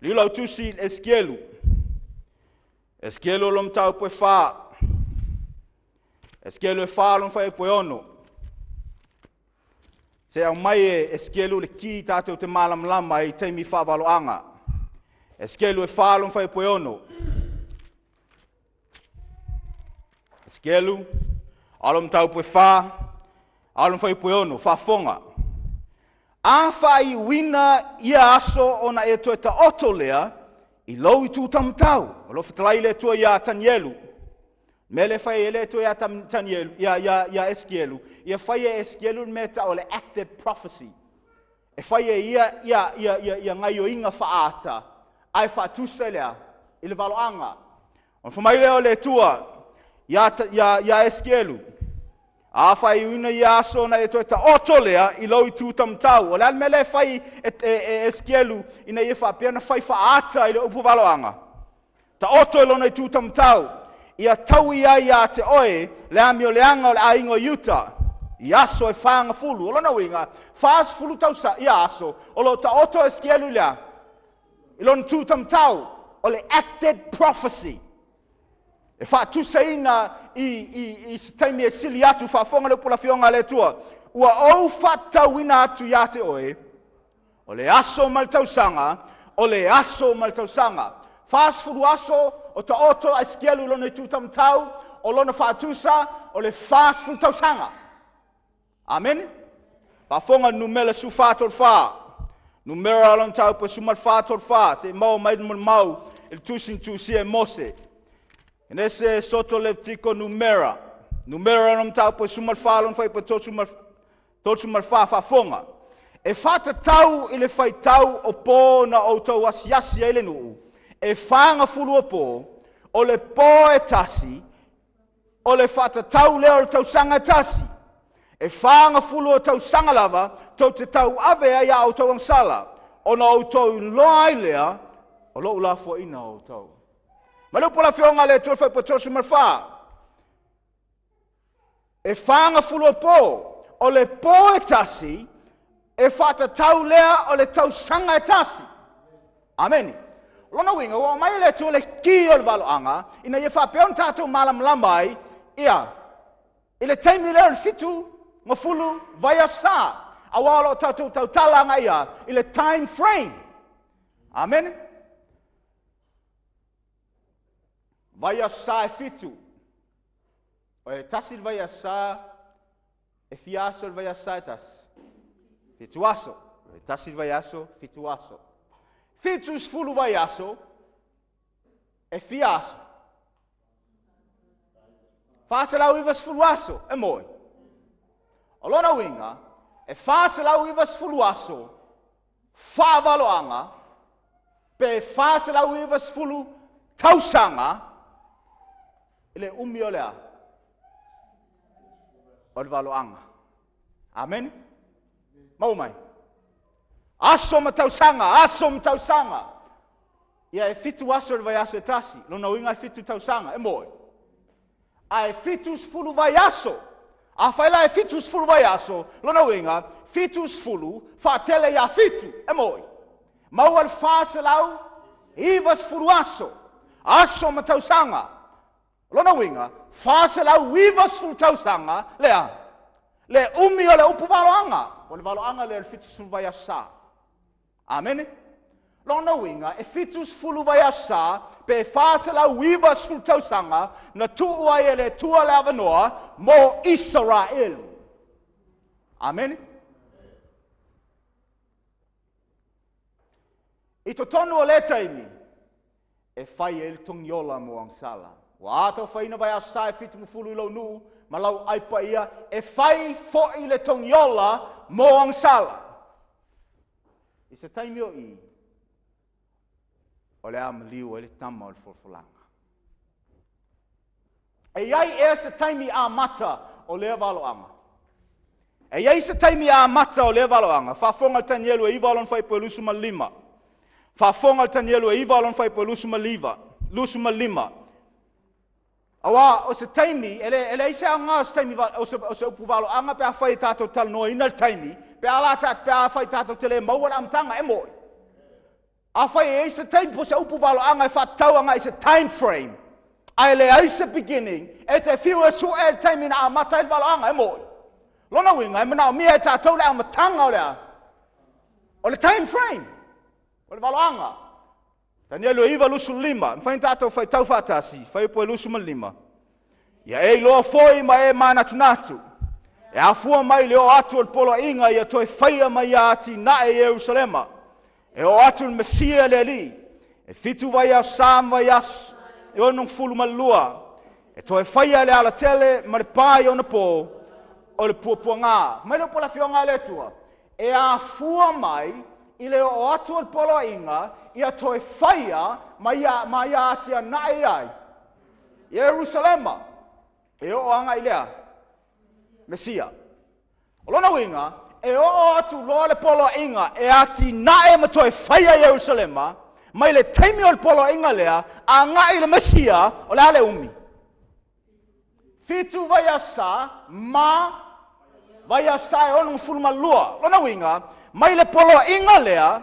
Liu lau tusi i le Esekielu. Esekielu o lona mataupu e 4. Esekielu e 4 lona fuaiupu e 6. Se aumai e Esekielu le ki tatou te malamalama ai i taimi faavaloaga. Esekielu e 4 lona fuaiupu e 6. Esekielu, alo mataupu e 4, alo fuaiupu e 6, faafofoga. A faaiuina ia aso ona e toe taoto lea i lou itu taumatau. O lo o fetalai le Atua ia Tanielu. Mea le fai e le Atua ia Tanielu, ia Esekielu, ia fai e Esekielu le mea tau o le acted prophecy. E fai e ia ia gaioiga faaata, ae faatusa lea i le valoaga. Ona fai mai lea o le Atua ia Esekielu, a faaiuina ia aso ona e toe taoto lea i lou itu taumatau. O le a le mea lea e fai e Esekielu ina ia faapea ona fai faaata i le upu valoaga. Taoto i lona itu taumatau, ia tau ia ia te oe le amioleaga o le aiga o Iuta, i aso e 40. O lona uiga, 40 tausa ia aso, o lo o taoto Esekielu i le a? I lona tu taumatau, o le acted prophecy. E faatusaina i se taimi e sili atu, faafofoga le upu a le Afioga a le Atua. Ua ou faatatauina atu ia te oe, o le aso ma le tausaga, o le aso ma le tausaga. 40 aso o taoto a Esekielu i lona itu taumatau, o lona faatusa, o le 40 tausaga. Amene? Faafofoga numera 1434. Numera lona mataupu e 1434, se i maua mai le molimau i le tusi na tusia e Mose. Enese soto Levitiko numera. Numera lona mataupu e 14 lona fuaiupu e 34, faafofoga. E faatatau i le faitau o po na outou asiasi ai le nuu, e 40 o po, o le po e tasi, o le faatatau lea o le tausaga e tasi. E 40 o tausaga lava tou te tauave ai a outou agasala, ona outou iloa ai lea o lou lafoaiga o outou. Ma le upu a le Afioga a le Atua i le Fuaiupu 34, e 40 o po, o le po e tasi, e faatatau lea o le tausaga e tasi. Amene. O lona uiga, ua aumai e le Atua le ki o le valoaga, ina ia faapea ona tatou malamalama ai, ia, i le taimi lea o le 70 vaiaso sa, aua o lo o tatou tautala agai i a, i le time frame. Amene. Vaiaso sa e 7. E tasi le vaiaso sa, e fia aso le vaiaso sa e tasi? 7 aso. E tasi le vaiaso, 7 aso. 70 vaiaso, e fia aso? 490 aso, e moi. O lona uiga, e 490 aso faavaloaga pe 490 tausaga i le umi o le a? O le valoaga. Amene? Maua mai? Aso ma tausaga, aso ma tausaga. Ia e 7 aso i le vaiaso e tasi, lona uiga e 7 tausaga, e moi. Ae 70 vaiaso. Afai la e 70 vaiaso, lona uiga, 70 faatele ia 7, e moi. Maua le 490 aso, aso ma tausaga. Lona uiga, 490 tausaga lea, le umi o le upu valoaga, o le valoaga lea o le 70 vaiaso sa. Amene? Lona uiga, e 70 vaiaso sa, pe 490 tausaga, na tuu ai e le Atua le avanoa mo Isaraelu. Amene? I totonu o lea taimi, e fai ai le togiola mo agasala. Ua a taufaina vaiaso sa e 70 i lou nuu ma lau ai paia, e fai foi le togiola mo agasala. I se taimi o i, o le a maliu ai le tama o le folafolaga. E i ai ea se taimi amata o lea valoaga? E i ai se taimi amata o lea valoaga? Faafofoga le Tanielu e 9 lona fuaiupu 25. Faafofoga le Tanielu e 9 lona fuaiupu 25. 25. Aua o se taimi, e leai se aoga o se taimi, o se upu valoaga pe afai e tatou talanoaina le taimi, pe afai tatou te le maua le amataga, e moi. Afai e i ai se taimi po o se upu valoaga e faatatau agai i se time frame, ae leai se beginning, e te fiu e sue le taimi na amata ai le valoaga, e moi. Lona uiga, e manaomia e tatou le amataga o le a? O le time frame, o le valoaga. Tanielu e 9:25, mafai ona tatou faitau faatasi, fuaiupu e 25. Ia e iloa foi ma e manatunatu, e afua mai le oo atu o le poloaiga ia toe faia mai ia atinae i Ierusalema. E oo atu le Mesia le Alii, e 7 vaiaso sa ma vaiaso e 62, e toe faia le alatele ma le pa i ona po o le puapuaga. Mai le upu a le Afioga a le Atua, e afua mai i le oo atu o le poloaiga ia toe faia ma ia atianae ai Ierusalema, e oo agai lea Mesia. O lona uiga, e oo atu loa le poloaiga e atinae ma toe faia Ierusalema, mai le taimi o le poloaiga lea, agai le Mesia, o le a le umi? 7 vaiaso sa ma vaiaso sa e 62. Lona uiga, mai le poloaiga lea,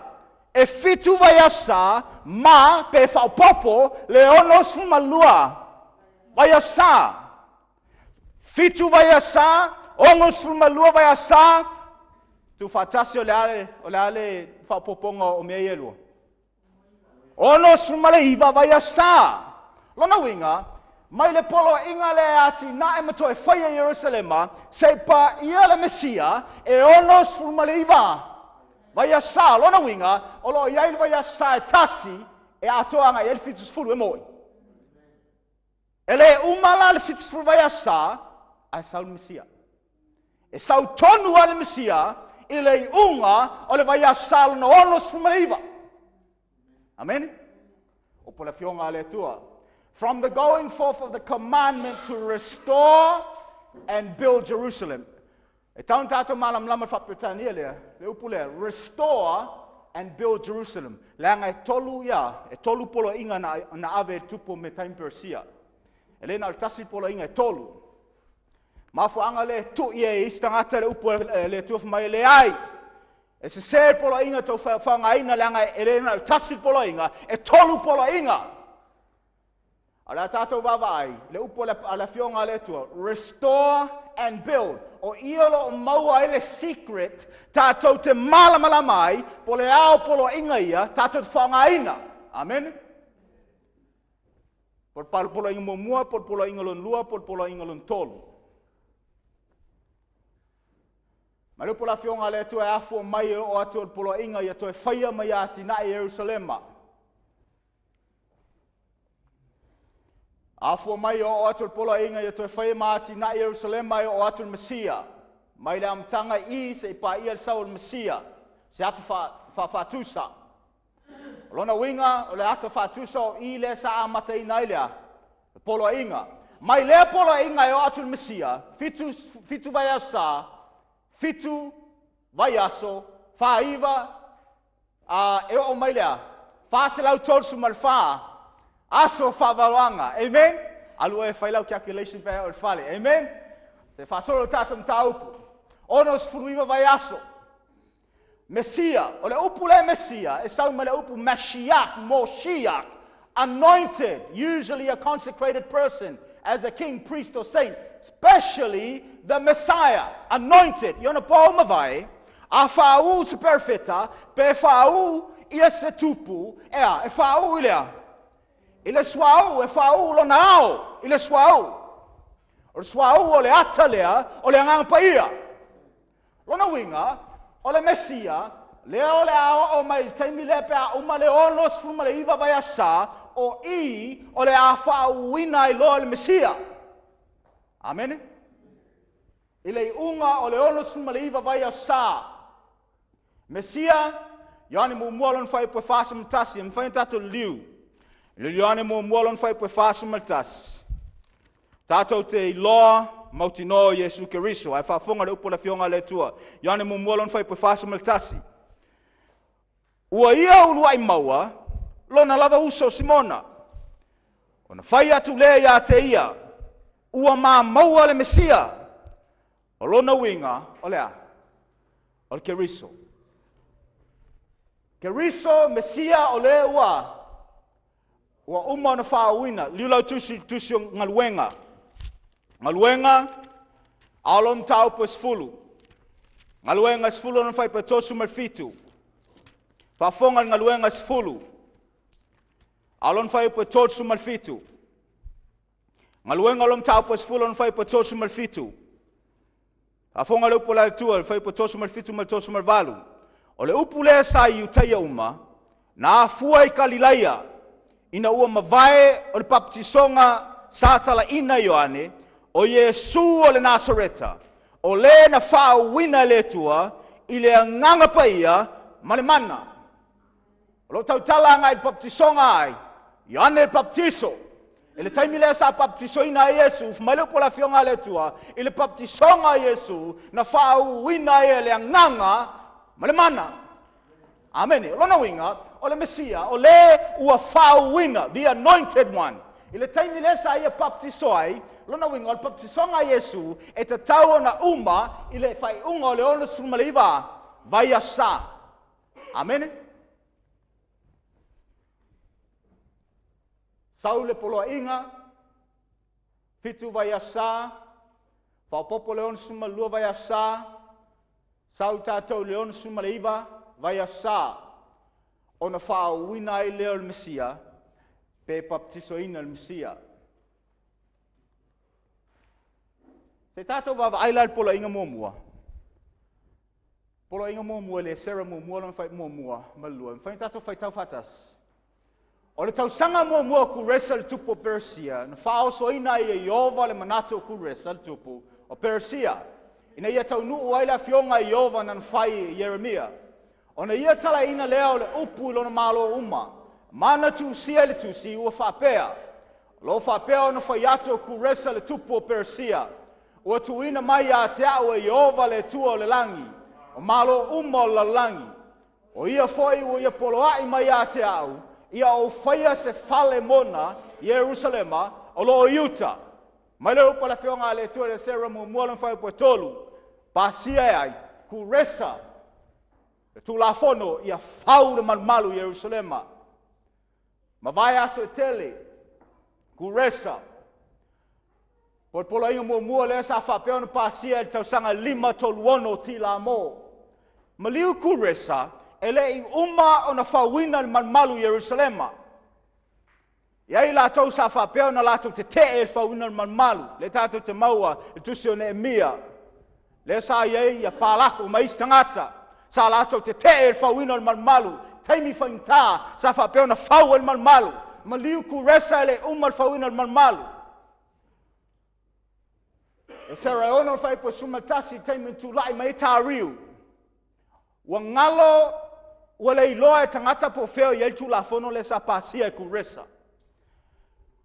e 7 vaiaso sa ma pe faaopoopo le 62 vaiaso sa. 7 vaiaso sa, 62 vaiaso sa, tuufaatasi o le a le faaopoopoga o mea ia e lua? 69 vaiaso sa. Lona uiga, mai le poloaiga lea e atinae ma toe faia i Ierusalema, seia paia le Mesia e 69 vaiaso sa. Lona uiga, o lo o i ai le vaiaso sa e tasi e atoa agai ai le 70 e moi. E le uma la le 70 vaiaso sa, ae sau le Mesia. E sau tonu lava le Mesia i le iuga o le vaiaso sa lona 69. Amene? Upu a le Afioga a le Atua. From the going forth of the commandment to restore and build Jerusalem. E tau na tātou malamalama faaperetania lea, le upu lea, restore and build Jerusalem. Leaga e tolu ia, e tolu poloaiga na ave e le tupu o Metai ma Peresia. E le na o le tasi poloaiga, e tolu. Mafuaaga lea e tui ai e isi tagata le upu a le Atua fai mai e leai. E sese le poloaiga tou faaaogaina leaga e le na o le tasi le poloaiga, e tolu poloaiga. A o le a tatou vaavaai le upu a le Afioga a le Atua, restore and build. O i o lo o maua ai le secret tatou te malamalama ai po le ao poloaiga ia tatou te faaaogaina. Amene. Po le poloaiga muamua, po le poloaiga lona lua, po le poloaiga lona tolu. Ma le upu a le Afioga a le Atua e afua mai e oo atu o le poloaiga ia toe faia mai atinae Ierusalema. Afua mai e oo atu o le poloaiga ia toe faia ma atinae Ierusalema e oo atu le Mesia. Mai le amataga i seia paia le sau o le Mesia, se ata faafaatusa. O lona uiga o le ata faatusa o i lea sa amataina ai lea poloaiga. Mai lea poloaiga e oo atu le Mesia, 7 vaiaso sa, 7 vaiaso, 49, e oo mai lea, 434 aso faavaloaga. Amen? Alu oe e fai lau calculation pe a oo i le fale. Amen? Se faasolo le tatou mataupu. 69 vaiaso. Mesia, o le upu lea Mesia, e sau mai le upu Mashiach, Moshiach, anointed, usually a consecrated person, as a king, priest or saint, especially the Messiah, anointed. I ona po mavae, a faauu se perofeta, pe faauu ia se tupu, ea, e faauu i lea. I le suauu, e faauu lona ao, i le suauu. O le suauu o le ata lea, o le Agaga Paia. Lona uiga, o le Mesia, lea o le a oo mai i le taimi lea pe a uma le 69 vaiaso sa, o i o le a faauuina ai loa le Mesia. Amene? I le iuga o le 69 vaiaso sa. Mesia, Ioane muamua lona fuaiupu e 41, e mafai ona tatou liliu. Le Ioane muamua lona fuaiupu e 41. Tatou te iloa mautinoa o Iesu Keriso, ae faafofoga le upu a le Afioga a le Atua. Ioane muamua lona fuaiupu e 41. Ua ia uluai maua lona lava uso Simona. Ona fai atu lea ia te ia, ua ma maua le Mesia. O lona uiga, o le a? O le Keriso. Keriso, Mesia, o le ua uma ona faauuina. Liu lau tusi, tusi o galuega. Galuega, a o lona mataupu e 10. Galuega 10 ona fuaiupu e 37. Faafofoga le galuega 10. A o lona fuaiupu e 37. Galuega o lona mataupu e 10 ona fuaiupu e 37. Faafofoga le upu a le Atua, le fuaiupu e 37 ma le 38. O le upu lea sa i Iutaia uma, na afua i Kalilaia, ina ua mavae o le baptisoga sa talaina Ioane, o Iesu o le Nasareta, o le na faauuina e le Atua i le Agaga Paia ma le mana. O lo o tautala agai i le baptisoga ai, Ioane le Baptiso. I le taimi lea sa baptisoina ai Iesu, fai mai le upu a le Afioga a le Atua, i le baptisoga a Iesu, na faauuina ai e le Agaga ma le mana. Amene. O lona uiga, o le Mesia, o le ua faauuina, the anointed one. I le taimi lea sa ia baptiso ai, lona uiga, o le baptisoga a Iesu, e tatau ona uma i le faaiuga o le 69 vaiaso sa. Amene. Sau le poloaiga, 7 vaiaso sa, faaopoopo le 62 vaiaso sa, sau tatou i le 69 vaiaso sa, ona faauuina ai lea o le Mesia, pe baptisoina le Mesia. Se tatou vaavaai la i le poloaiga muamua. Poloaiga muamua i le Esera muamua lona fuaiupu muamua ma le lua. E mafai ona tatou faitau faatasi. O le tausaga muamua o Kuresa le tupu o Peresia, na faaosoina ai e Ieova le manatu o Kuresa le tupu o Peresia. Ina ia taunuu ai le afioga i Ieova na fai i Ieremia. Ona ia talaina lea o le upu i lona malo uma. Mana tusia i le tusi ua faapea. O lo o faapea ona fai atu o Kuresa le tupu o Peresia. Ua tuuina mai ia te au e Ieova le Atua o le lagi, o malo uma o le lalolagi. O ia foi ua ia poloai mai ia te au, ia ou faia se fale mona, Ierusalema, o lo o Iuta. Mai le upu a le afioga a le Atua i le Esera muamua lona fuaiupu e 3, pasia e ai, Kuresa, le Tulafono ia fau le malumalu i Ierusalema. Mavae aso e tele, Kuresa, o le poloaiga muamua lea sa faapea ona pasia i le tausaga 536 o Tilamo. Maliu Kuresa, e le i uma ona fauina le malumalu i Ierusalema. E i ai latou sa faapea ona latou tetee i le fauina o le malumalu, lea tatou te maua i le tusi o Neemia, lea sa i ai ia Palako ma isi tagata, sa latou tetee i le fauina o le malumalu, taimi faigata sa faapea ona fau ai le malumalu. Maliu Kuresa e le i uma le fauina o le malumalu. Esera e 6 fuaiupu e 11 i taimi na tulai mai ai Tariu. Ua galo, ua le iloa e tagata po o fea o i ai le Tulafono lea sa pasia e Kuresa.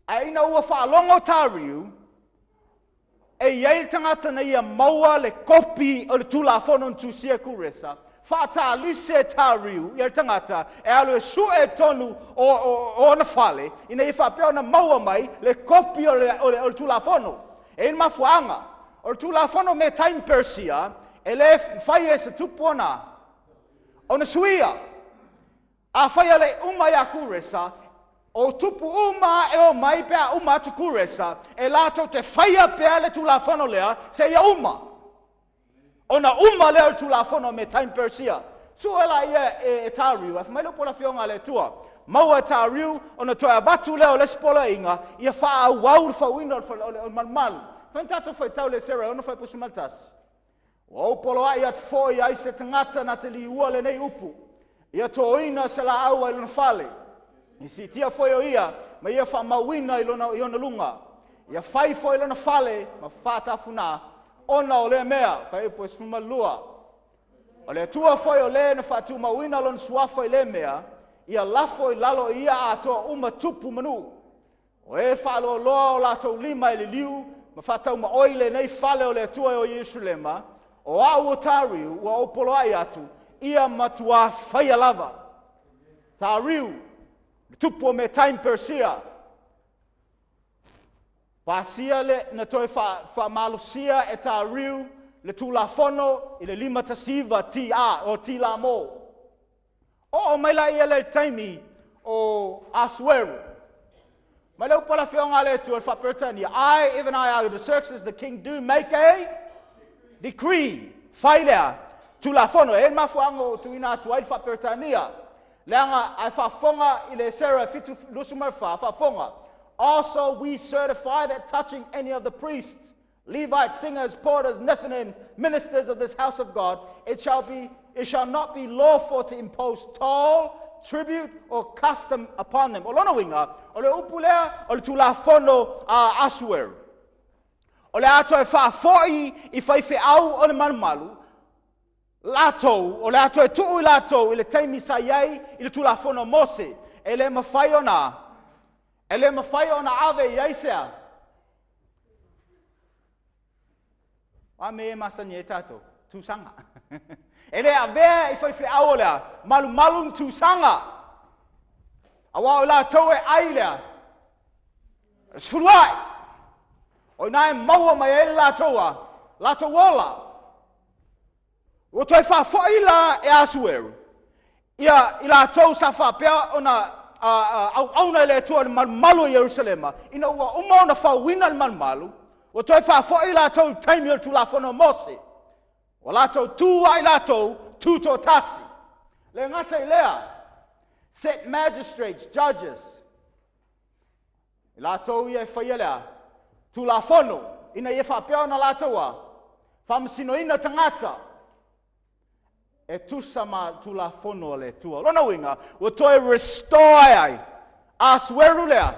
Ae ina ua faalogo Tariu, e i ai le tagata na ia maua le kopi o le Tulafono na tusia e Kuresa, faatalise Tariu ia le tagata e alu e sue tonu o ona fale, ina ia faapea ona maua mai le kopi o le Tulafono. E i ai le mafuaaga. O le Tulafono Metai ma Peresia, e le mafai e se tupu ona suia. Afai e le uma ia Kuresa, o tupu uma e o mai pe a uma atu Kuresa, e latou te faia pea le Tulafono lea seia uma. Ona uma lea o le Tulafono Metai ma Peresia. Sue la ia e Tariu, ae fai mai le upu a le afioga a le Atua, maua e Tariu ona toe avatu lea o le isi poloaiga, ia faaauau le fauina o le malumalu. Fai tatou faitau le Esera e 6 fuaiupu 11. Ua ou poloai atu foi ai se tagata na te liua lenei upu, ia toina se laau ai lona fale, i siitia foi o ia, ma ia faamauina i ona luga. Ia fai foi lona fale ma faatafuna, ona o lea mea, fuaiupu e 12. O le Atua foi o le na faatumauina lona suafa i lea mea, ia lafo i lalo i ia atoa uma tupu manu. O e faaloaloa o latou lima e liliu ma faataumaoi lenei fale o le Atua o Ierusalema, o au o Tariu ua ou poloai atu, ia matua faia lava. Tariu, le tupu o Metai ma Peresia, pasia le na toe faamalosia e Tariu le Tulafono i le 519 TA o Tilamo. Oo mai la ia le taimi o Asueru. Mai le upu a le afioga a le Atua i le faa-Peretania, I, even I, Artaxerxes the king, do make a decree. Fai lea, Tulafono. E i ai le mafuaaga o tuuina atu ai le faa-Peretania. Leaga ae faafofoga i le Esera 7:24, faafofoga. Also we certify that touching any of the priests, Levites, singers, porters, Nethinim, ministers of this house of God, it shall not be lawful to impose toll, tribute, or custom upon them. O lona uiga, o le upu lea o le Tulafono a Asueru. O le a toe faafoi i faifeau o le malumalu, latou, o le a toe tuu i latou i le taimi sa i ai i le Tulafono a Mose, e le mafai ona ave i ai sea. A me e masani ai tatou, tusaga. E le avea i faifeau o lea, malumalu ni tusaga. Aua o latou e ai lea, e sefuluai. O ina e maua mai ai le latou a, latou ola. Ua toe faafoi la e Asueru, ia i latou sa faapea ona auauna i le Atua i le malumalu o Ierusalema, ina ua uma ona fauina le malumalu, ua toe faafoi latou i le taimi o le Tulafono a Mose. Ua latou tu ai latou, tu toatasi. Le gata i lea, set magistrates, judges, i latou ia e faia lea, Tulafono, ina ia faapea ona latou a, faamasinoina tagata, e tusa ma Tulafono a le Atua. Lona uiga, ua toe restore ai, Asueru lea,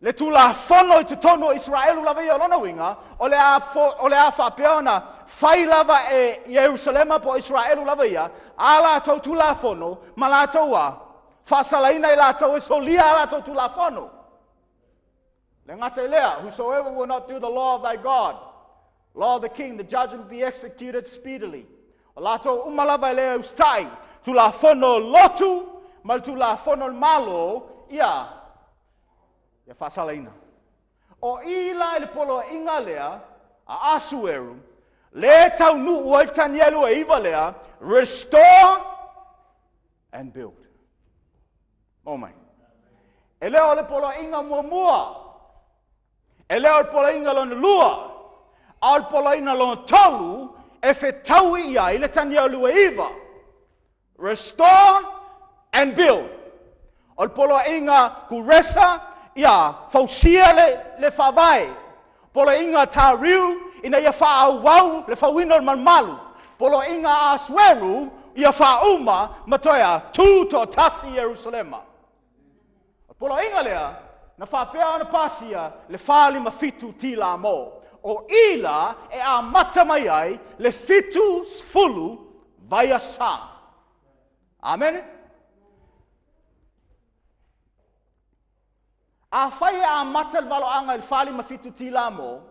Le Tulafono i totonu o Isaraelu lava ia. O lona uiga, o le a, o le a faapea ona fai lava e Ierusalema po o Isaraelu lava ia a latou Tulafono ma latou a faasalaina i latou e solia a latou Tulafono. Le gata i lea, whosoever will not do the law of thy God, law of the king, the judgment be executed speedily. O latou uma lava e le usitai Tulafono lotu ma le Tulafono le Malo, ia faasalaina. O i la i le poloaiga lea a Asueru, le taunuu ai le Tanielu e 9 lea, restore and build. Oh mai. E le o le poloaiga muamua, e le o le poloaiga lona lua, a o le poloaiga lona tolu e fetaui i ai le Tanielu e 9. Restore and build. O le poloaiga Kuresa, ia fausia le faavae. Poloaiga Tariu, ina ia faaauau le fauina o le malumalu. Poloaiga Asueru, ia faauma ma toe tu toatasi Ierusalema. O poloaiga lea, na faapea ona pasia le 457 tilamo. O i la e amata mai ai le 70 vaiasa. Amene? A fai e amata le valoaga i le 457 tilamo,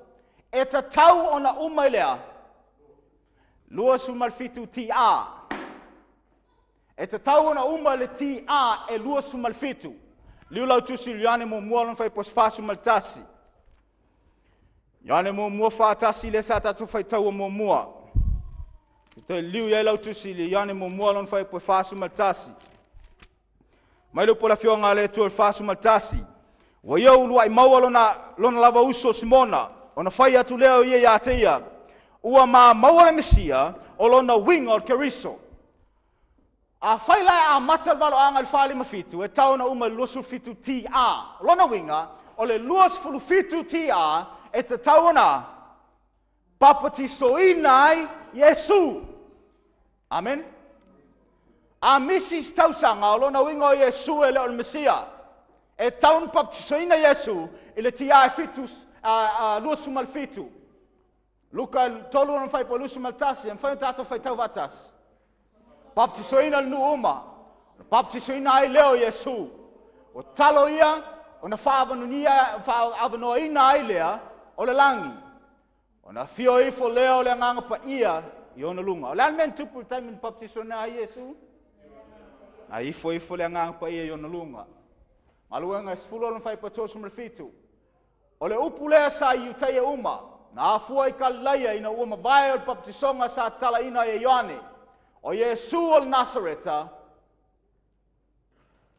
e tatau ona uma i lea 27 TA. E tatau ona uma le TA e 27. Liu lau tusi Ioane muamua lona fuaiupu 41. Ioane muamua 41 lea sa tatou faitaua muamua. Toe liu i ai lau tusi i le Ioane muamua lona fuaiupu 41. Mai le upu a le Afioga a le Atua i le 41. Ua ia uluai maua lona lava uso Simona, ona fai atu lea o ia ia te ia, ua maua le Mesia, o lona uiga o le Keriso. A fai la e amata le valoaga i le 457, e tau ona uma i le 27 TA. O lona uiga, o le 27 TA e tatau ona papatisoina ai Iesu. Amen. A misi se tausaga, o lona uiga o Iesu e le o le Mesia. E tau ona papatisoina Iesu i le TA 7, 27. Luka 3 ona fuaiupu 21, e mafai ona tatou faitau faatasi. Baptisoina le nuu uma, baptisoina ai lea o Iesu. O talo ia, ona faaavanoaina ai lea o le lagi. Ona afio ifo lea o le Agaga Paia i ona luga. O le a le mea na tupu i le taimi na baptisoina ai Iesu? Na ifo ifo le Agaga Paia i ona luga. Galuega e 10 ona fuaiupu 37. O le upu lea sa i Iutaia uma, na afua i Galilaia ina ua mavae o le baptisoga sa tatalaina e Ioane. O Iesu o le Nasareta,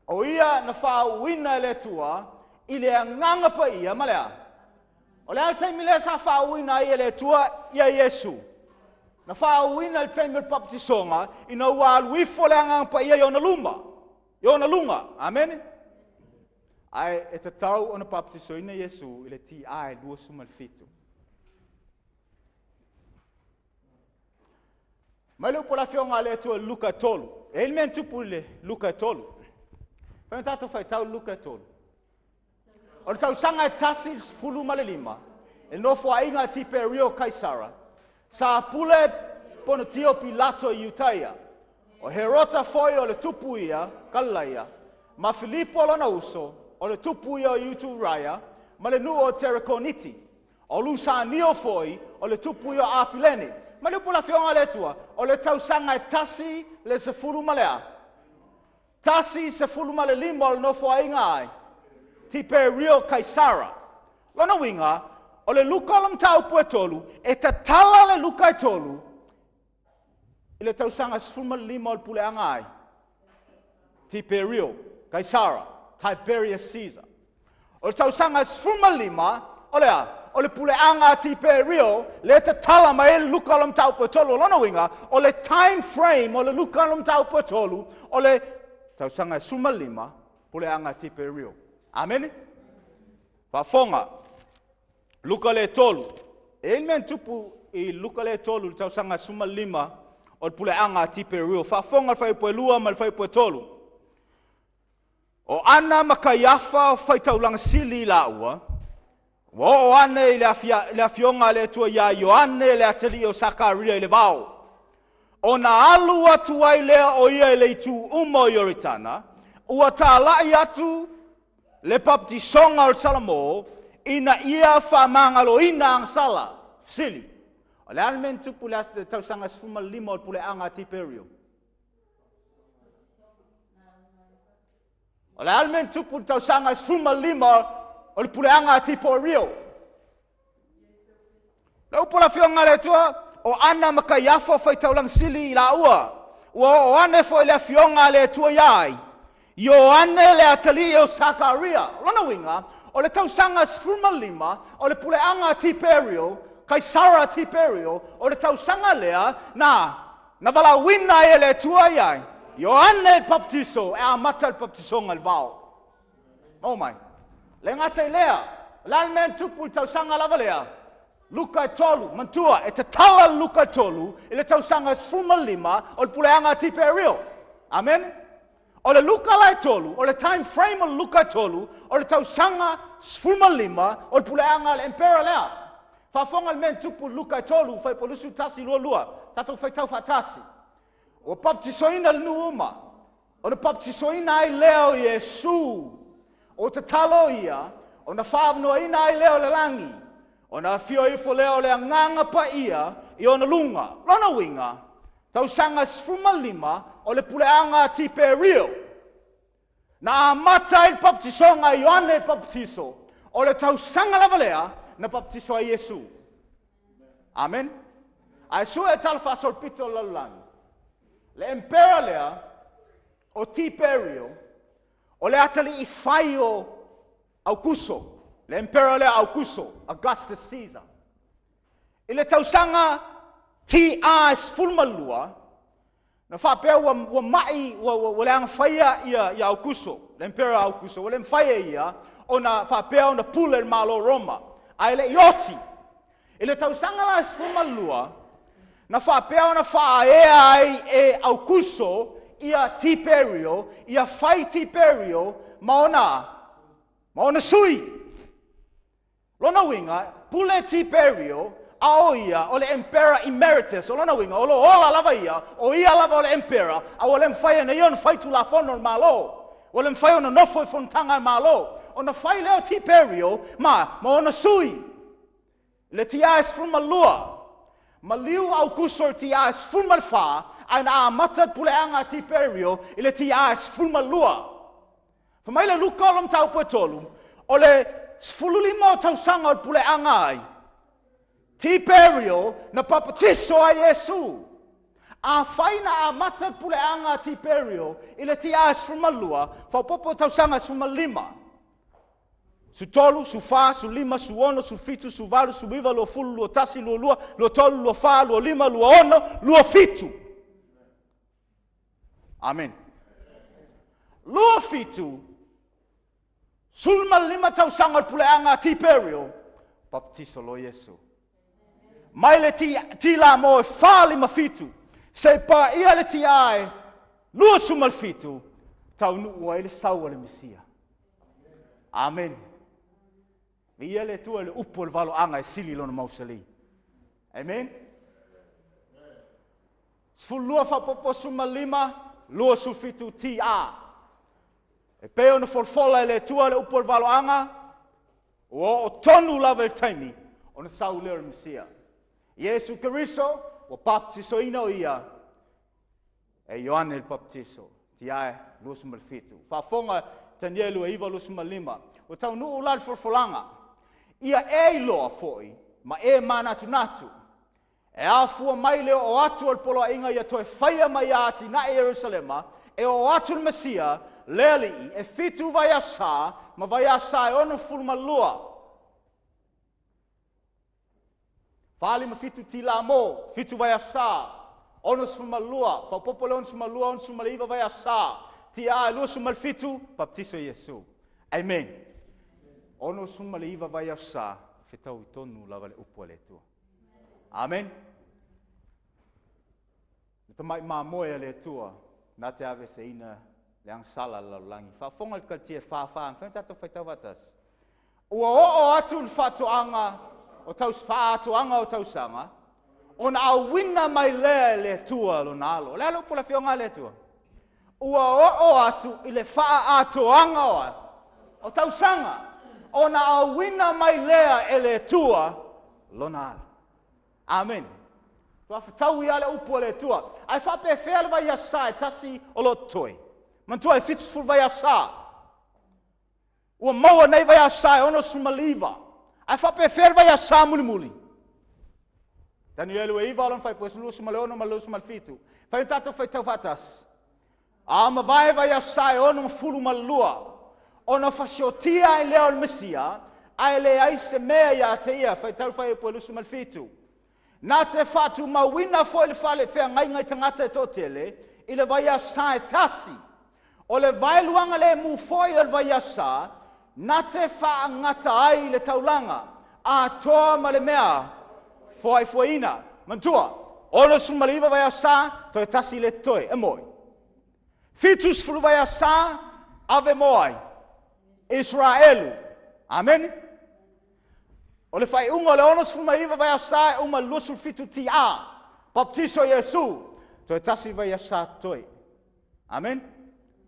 o ia na faauuina e le Atua i le Agaga Paia ma le a? O le a le taimi lea sa faauuina ai e le Atua ia Iesu? Na faauuina i le taimi o le baptisoga ina ua alu ifo le Agaga Paia i ona luma, i ona luga. Amene? Ae e tatau ona baptisoina Iesu i le TA 27. Mai le upu a le Afioga a le Atua i Luka 3. E i ai le mea na tupu i le Luka 3. Fai na tatou faitau Luka 3. O le tausaga e 15, e nofoaiga a Tiperio Kaisara, sa pule Ponetio Pilato i Iutaia. O Herota foi o le tupu ia, Galilaia, ma Filipo lona uso, o le tupu ia o Ituraia, ma le nuu o Terekoniti. O Lusanio foi o le tupu ia o Apilene. Ma le upu a le Afioga a le Atua, o le tausaga e 1 le 10 ma le a? 15 o le nofoaiga ai, Tiperio Kaisara. Lona uiga, o le Luka o le mataupu e 3, e tatala le Luka e 3, i le tausaga 15 o le puleaga ai, Tiperio Kaisara, Tiberius Caesar. O le tausaga 15, o le a? O le puleaga a Tiperio, le tatala mai le Luka o le mataupu e 3. O lona uiga, o le time frame o le Luka o le mataupu e 3, o le tausaga 15, puleaga a Tiperio. Amene? Faafofoga, Luka le 3. E i ai le mea na tupu i Luka le 3, le tausaga 15 o le puleaga a Tiperio. Faafofoga le fuaiupu e 2 ma le fuaiupu e 3. O Ana ma Kaiafa o faitaulaga sili i laua, ua oo ane i le afioga a le Atua ia Ioane le atalii o Sakaria i le vao. Ona alu atu ai lea o ia i le itu uma o Ioritana, ua talai atu le papatisoga o le Salamo, ina ia faamagaloina agasala. Fesili, o le a le mea na tupu i le tausaga 15 o le puleaga a Tiperio? O le a le mea na tupu i le tausaga 15 o le puleaga a Tiperio? Le upu a le Afioga a le Atua, o Ana ma Kaiafa o faitaulaga sili i laua. Ua oo ane foi le afioga a le Atua ia ai? Ioane le atalii o Sakaria. O lona uiga, o le tausaga 15 o le puleaga a Tiperio, Kaisara Tiperio, o le tausaga lea na na valaauina ai e le Atua ia ai? Ioane le Papatiso e amata le papatisoga i le vao. Oh mai. Le gata i lea, o le a le mea na tupu i le tausaga lava lea? Luka e 3, manatua, e tatala le Luka e 3 i le tausaga 15 o le puleaga a Tiperio. Amen. O le Luka la e 3, o le time frame o le Luka e 3, o le tausaga 15 o le puleaga a le emperor lea. Faafofoga le mea na tupu i le Luka e 3, fuaiupu 21, 22, tatou faitau faatasi. Ua papatisoina le nuu uma, ona papatisoina ai lea o Iesu. O tatalo ia, ona faaavanoaina ai lea o le lagi, ona afio ifo lea o le Agaga Paia i ona luga. Lona uiga, tausaga 15 o le puleaga a Tiperio, na amata ai le papatisoga a Ioane le Papatiso, o le tausaga lava lea na papatiso ai Iesu. Amen. Ae sue tala faasolopito o le lalolagi, le emperor lea o Tiperio, o le atalii fai o Aukuso, le emperor lea Aukuso, Augustus Caesar. I le tausaga TA 12, na faapea ua mai, ua leaga faia ia Aukuso, le emperor Aukuso, ua le mafai e ia ona faapea ona pule le Malo o Roma, ae le i oti. I le tausaga la 12, na faapea ona faaea ai e Aukuso ia Tiperio, ia fai Tiperio ma ona sui. Lona uiga, pule Tiperio, a o ia o le emperor emeritus. O lona uiga, o lo o ola lava ia, o ia lava o le emperor, a ua le mafai e ia ona fai tulafono o le Malo. Ua le mafai ona nofo i fonotaga a le Malo. Ona fai lea o Tiperio ma ona sui. Le TA 12, maliu Aukuso i le TA 14, ae na amata le puleaga a Tiperio i le TA 12. Fai mai le Luka o le mataupu e 3, o le 15 o tausaga o le puleaga ai, Tiperio na papatiso ai Iesu. Afai na amata le puleaga a Tiperio i le TA 12, faaopoopo tausaga 15. Su 3, su 4, su 5, su 6, su 7, su 8, su 9, 20, 21, 22, 23, 24, 25, 26, 27. Amen. 27, 15 tausaga o le puleaga a Tiperio, baptiso lo Iesu. Mai le tila mo e 457, se pa ia le tia e 27, taunuu ai le sau o le Mesia. Amen. Ia le Atua le upu o le valoaga e sili lona mausali. Amen. 12 faaopoopo 15, 27 TA. E pei ona folafola e le Atua le upu o le valoaga, ua oo tonu lava i le taimi ona sau lea o le Mesia. Iesu Keriso, ua baptisoina o ia e Ioane le Papatiso, tia e 27. Faafofoga Tanielu e 9:25. Ua taunuu la le folafolaga, ia e iloa foi ma e manatunatu, e afua mai le oo atu o le poloaiga ia toe faia mai ia atinae Ierusalema, e oo atu le Mesia, le alii, e 7 vaiaso ma vaiaso e 62. 457 tila mo, 7 vaiaso, 62, faaopoopo le 62, 69 vaiaso, tia e 27, baptiso Iesu. Amen. 69 vaiaso, fetau i tonu lava le upu a le Atua. Amen. Le tamai mamoe a le Atua, na te aveseina Le agasala a le lalolagi. Faafofoga le Kalatia 4:4, mafai ona tatou faitau faatasi. Ua oo atu le faatoaga o taus faaatoaga o tausaga, ona auina mai lea e le Atua lona alo. O le a le upu a le afioga a le Atua? Ua oo atu i le faaatoaga o tausaga, ona auina mai lea e le Atua lona alo. Amen. Ua fetaui lava le upu a le Atua. Ae faapefea le vaiaso sa e tasi o lo o totoe? Manatua e 70 vaiaso sa. Ua maua nei vaiaso sa e 69. Ae faapefea le vaiaso sa mulimuli? Danielu e 9 lona fuaiupu 26 ma le 27. Fai o tatou faitau faatasi. A mavae vaiaso sa e 62, ona fasiotia ai lea o le Mesia, ae leai se mea ia te ia. Faitau le fuaiupu 27. Na te faatumauina foi le fale feagaiga i tagata e toatele i le vaiaso sa e tasi. O le vaeluaga lemu foi o le vaiaso sa, na te faagata ai le taulaga, atoa ma le mea foaifoaina. Manatua, 69 vaiaso sa, toe tasi le totoe, e moi. 70 vaiaso sa, ave mo ai? Israelu. Amen. O le faaiuga o le 69 vaiaso sa e uma i le 27 TA, baptiso Iesu, toe tasi vaiaso sa totoe. Amen.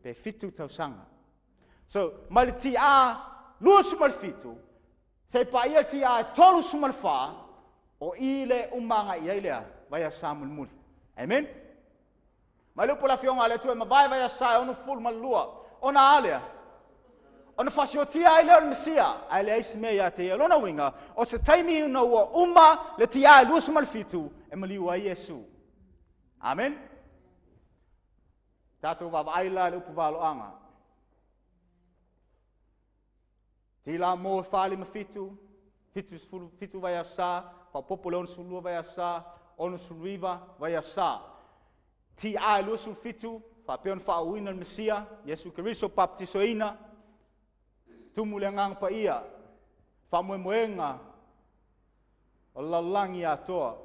Pe 7 tausaga. So, mai le TA 27, se paia le TA 34, o i le umanga i ai lea, vaiaso sa mulimuli. Amen. Mai le upu a le afioga a le Atua e mavae vaiaso sa e 62, ona a lea? Ona fasiotia ai lea o le Mesia, ae leai se mea ia te ia. Lona uiga, o se taimi ina ua uma le TA e 27, e maliu ai Iesu. Amen. Tatou vaavaai la i le upu valoaga. Ti la mo 457, 77 vaiaso sa, faaopoopo le 62 vaiaso sa, 69 vaiaso sa. TA 27, faapea ona faauuina le Mesia, Iesu Keriso baptisoina, tumu le agaga paia, faamoemoega o le lalolagi atoa.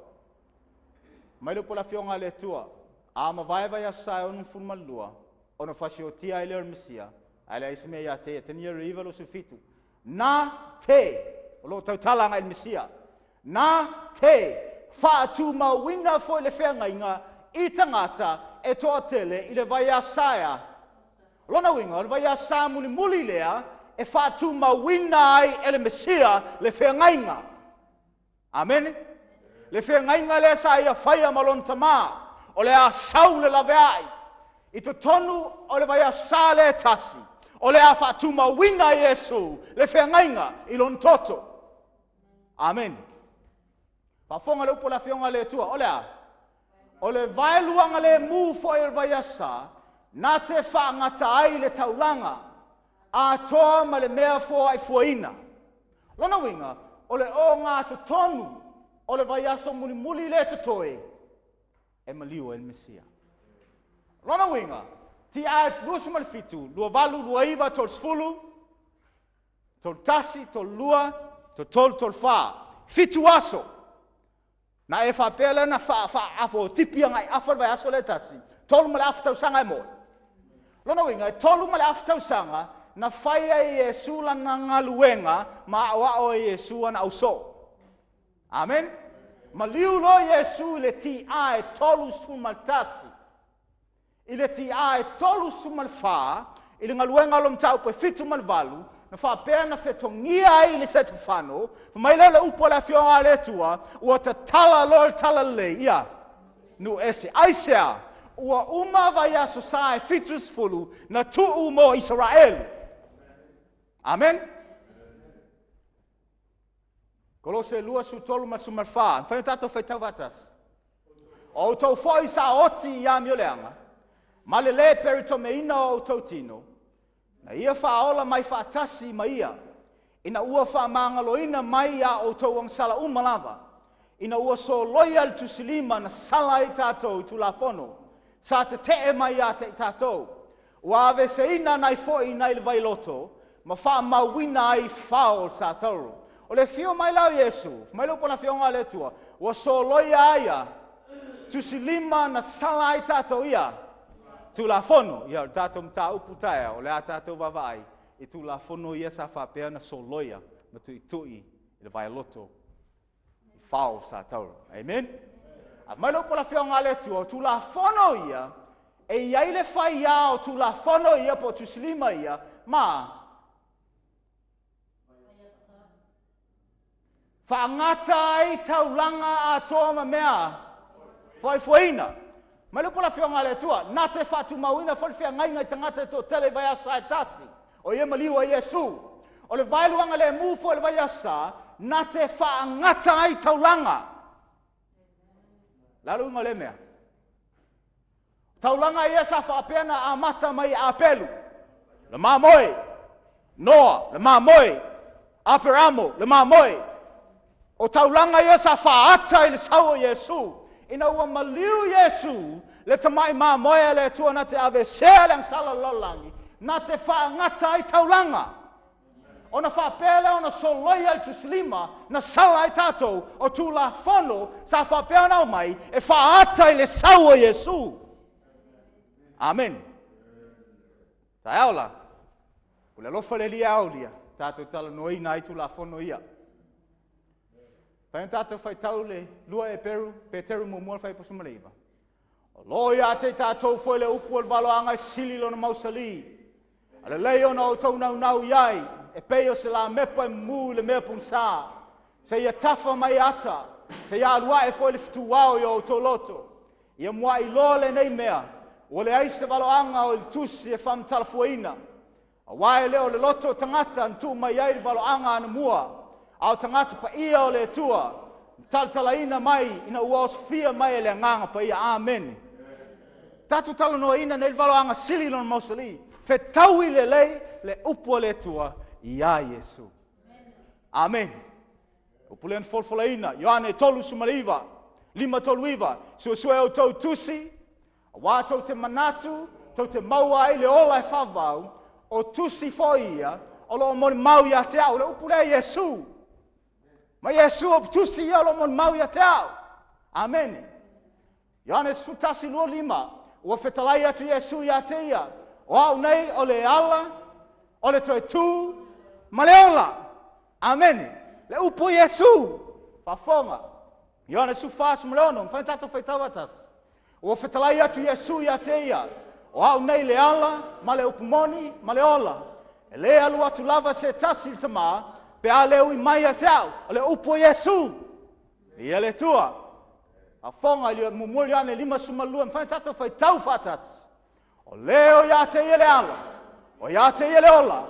Mai le upu a le afioga a le Atua, a mavae vaiaso sa e 62, ona fasiotia ai lea o le Mesia, ae leai se mea ia te ia, Tanielu 9, 27. Na te, o lo o tautala agai i le Mesia, na te faatumauina foi le feagaiga i tagata e toatele i le vaiaso sa ea. O lona uiga, o le vaiaso sa mulimuli lea e faatumauina ai e le Mesia le feagaiga. Amene. Le feagaiga lea sa ia faia ma lona tamā, o le a sau le laveai i totonu o le vaiaso sa lea e tasi, o le a faatumauina e Iesu le feagaiga i lona toto. Amen. Faafofoga le upu a le afioga a le Atua, o le a? O le vaeluaga lemu foi o le vaiaso sa, na te faagata ai le taulaga, atoa ma le mea foaifuaina. Lona uiga, o le ogatotonu o le vaiaso mulimuli lea totoe, e maliu ai le Mesia. Lona uiga, TA 27, 28, 29, 30, 31, 32, 33, 34. 7 aso. Na e faapea lea na faafotipi agai afa le vaiaso lea tasi, 3.5 tausaga e moe. Lona uiga, e 3.5 tausaga na fai ai Iesu lana galuega ma aoao ai Iesu ana ausoo. Amen. Maliu loa Iesu i le TA e 31. I le TA e 34, i le galuega o lo mataupu e 78, na faapea na fetogia ai le Setefano, fai mai lea le upu a le afioga a le Atua, ua tatala loa le talalelei, ia, nuu ese. Aisea, ua uma vaiaso sa e 70 na tuu mo Isaraelu. Amen. Kolose 2, 13 ma 14. Mafai ona tatou faitau faatasi. O outou foi sa oti i amioleaga, ma le lē peritomeina o outou tino, na ia faaola mai faatasi ma ia, ina ua faamagaloina mai ia outou agasala uma lava, ina ua soloia le tusilima na sala ai tatou i Tulafono, sa tetee mai ia te i tatou, ua aveseina nai foi nai le vailoto, ma faamauina ai fao o le Satauro. O le afio mai la o Iesu, mai le upu a le afioga a le Atua, ua soloia ai ia tusilima na sala ai tatou ia. Tulafono. Ia, o le tatou mataupu taeao, o le a tatou vaavaai i Tulafono ia sa faapea ona soloia ma tuitui i le vaialoto i fao o Sataura. Amen? Aumai le upu a le Afioga a le Atua, o Tulafono ia, e i ai le faiā o Tulafono ia po o Tusilima ia, ma faagata ai taulaga atoa ma mea foefoeina. Mai le upu a le Afioga a le Atua, na te faatumauina foi le feagaiga i tagata e toatele i vaiaso sa e tasi, o ia maliu ai Iesu. O le vaeluaga lemu foi o le vaiaso sa, na te faagata ai taulaga. O le a le uiga o lea mea? Taulaga ia sa faapea na amata mai Apelu, le mamoe, Noa, le mamoe, Aperamo, le mamoe. O taulaga ia sa faaata i le sau o Iesu. Ina ua maliu Iesu, le tamai mamoe a le Atua na te aveesea le agasala o le lalolagi, na te faagata ai taulaga. Ona faapea lea ona soloia i le Tusilima, na sala ai tatou, o Tulafono sa faapea ona aumai e faaata i le sau o Iesu. Amene. Taeao la, o le alofa le Alii e aolia, tatou talanoaina ai Tulafono ia. Fai ona tatou faitau le 2 Eperu, Peteru muamua le fuaiupu 19. O lo o ia te i tatou foi le upu o le valoaga e sili lona mausali. A lelei ona outou naunau i ai, e pei o se lamepa e mumu i le mea pogisa, seia tafa mai ata, seia alu ae foi le fetuao i o outou loto. Ia muai iloa lenei mea, ua leai se valoaga o i le tusi e faamatalafuaina. Aua e le o le loto o tagata na tuu mai ai le valoaga anamua, a o tagata paia o le Atua, na talatalaina mai ina ua osofia mai e le Agaga Paia. Amene. Tatou talanoaina nei le valoaga sili lona mausali. Fetaui lelei le upu a le Atua iā Iesu. Amene. Upu lea na folafolaina, Ioane 39, 539, suesue outou tusi, aua tou te manatu, tou te maua ai le ola e faavavau, o tusi foi ia, o lo o molimau ia te au. O le upu lea Iesu. Ma Iesu o tusi ia o lo o molimau ia te au. Amene. Ioane 11:25, ua fetalai atu Iesu ia te ia, o au nei o le ala, o le toe tu, ma le ola. Amene. Le upu Iesu. Faafofoga. Ioane 14:16, mafai ona tatou faitau faatasi. Ua fetalai atu Iesu ia te ia, o au nei le ala, ma le upu moni, ma le ola. E le alu atu lava se tasi i le Tamā, pe a le ui mai ia te au. O le upu o Iesu. Ia le Atua. Faafofoga i le muamua Ioane 52, mafai ona tatou faitau faatasi. O le o ia te ia le ala, o ia te ia le ola.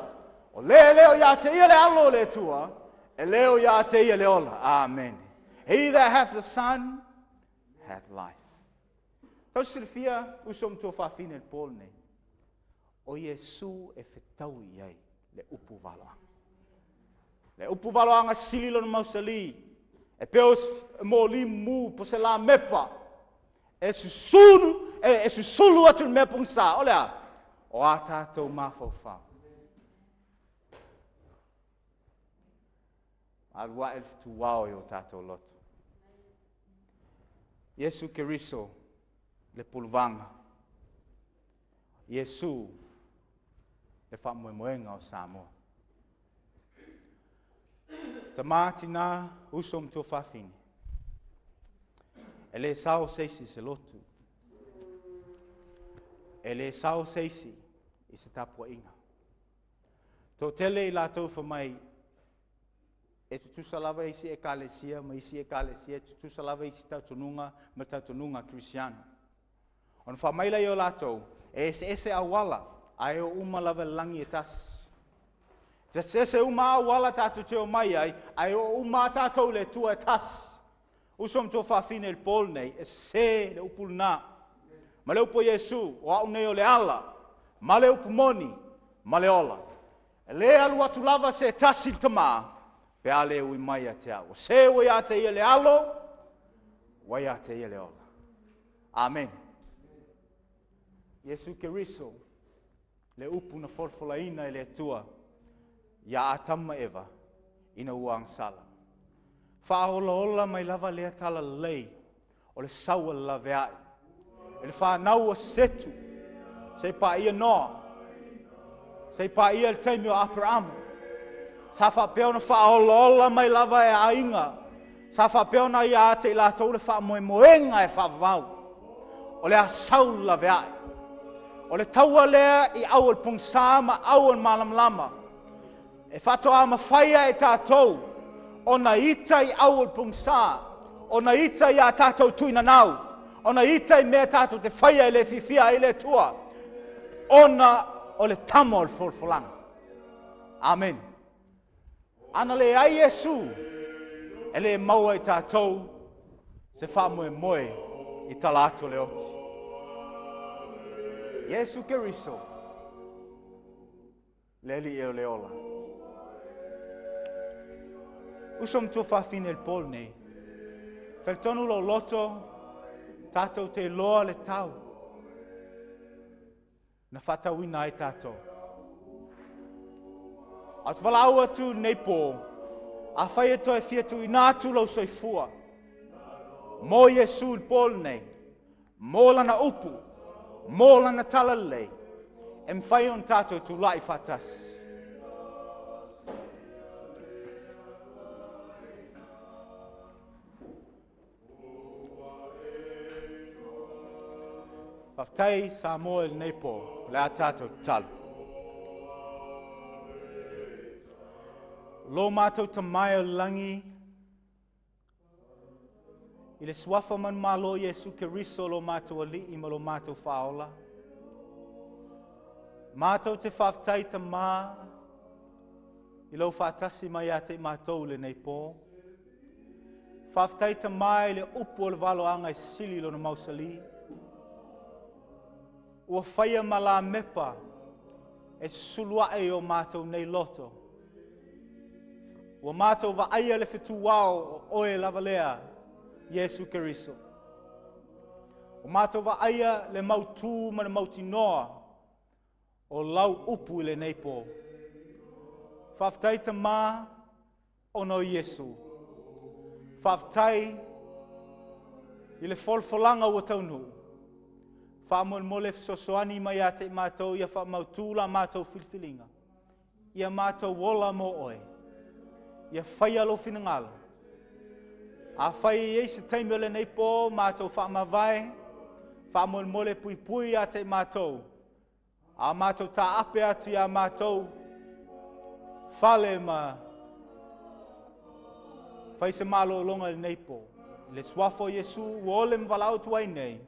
O le le o ia te ia le alo o le Atua, e le o ia te ia le ola. Amen. He that hath the Son hath life. Tau silafia uso ma tuafafine le po lenei, o Iesu e fetaui i ai le upu valoaga. Le upu valoaga sili lona mausali, e pei o se moli mumu po o se lamepa e susulu, e susulu atu i le mea pogisa. O le a? O a tatou mafaufau. Alu ae le fetuao i o tatou loto. Iesu Keriso le puluvaga. Iesu le faamoemoega o Samoa. Tamā, tinā, uso ma tuafafine, e le sao se isi i se lotu, e le sao se isi i se tapuaiga. Toatele i latou fai mai, e tutusa lava isi ekalesia ma isi ekalesia, e tutusa lava isi talitonuga ma talitonuga Kerisiano. Ona fai mai lea o latou, e eseese auala, ae o uma lava i le lagi e tasi. E eseese uma auala tatou te omai ai, ae o uma tatou i le Atua e tasi. Uso ma tuafafine i le po lenei, e sese le upu lena. Ma le upu a Iesu, o au nei o le ala, ma le upu moni, ma le ola. E le alu atu lava se tasi i le Tamā, pe a le ui mai ia te au. O se ua ia te ia le alo, ua ia te ia le ola. Amen. Iesu Keriso, le upu na folafolaina e le Atua ia Atama ma Eva ina ua agasala. Faaolaola mai lava lea talalelei o le sau a le laveai. I le fanau o Setu, Seia paia Noa. Seia paia le taimi o Aperamo. Sa faapea ona faaolaola mai lava e aiga. Sa faapea ona ia te i latou le faamoemoega e faavavau. O le a sau le laveai. O le taua lea i au o le pogisa ma au o le malamalama. E faatoa mafai e tatou ona ita i au o le pogisa, ona ita i a tatou tuinanau, ona ita i mea tatou te faia e le fiafia ai le Atua, ona o le tama o le folafolaga. Amen. Ana leai Iesu, e le maua i tatou se faamoemoe i tala atu o le oti. Iesu Keriso, le Alii o le ola. Uso ma tuafafine i le po lenei, talitonu lou loto, tatou te iloa le tau na faatauina ai tatou. Ae ou te valaau atu lenei po, afai e toe fia tuuina atu lou soifua mo Iesu i le po lenei, mo lana upu, mo lana talalelei, e mafai ona tatou tulai faatasi. Faafetai Samoa i lenei po, o le a tatou tatalo. Lo matou Tama e o le lagi, i le suafa manumalo o Iesu Keriso lo matou Alii ma lo matou Faaola, matou te faafetai Tama i lau faatasi mai ia te i matou i lenei po. Faafetai Tama i le upu o le valoaga e sili lona mausali. Ua faia ma lamepa e susulu ae i o matou nei loto. Ua matou vaaia le fetuao o oe lava lea, Iesu Keriso. Ua matou vaaia le mautū ma le mautinoa o lau upu i lenei po. Faafetai Tama ona o Iesu. Faafetai i le folafolaga ua taunuu. Faamolemole fesoasoani mai ia te i matou ia faamautu la matou filifiliga. Ia matou ola mo oe. Ia faia lou finagalo. Afai e i ai se taimi o lenei po matou faamavae, faamolemole puipui ia te i matou, a matou taape atu ia matou fale ma fai se malologa i lenei po. I le suafa o Iesu ua ole ma valaau atu ai nei.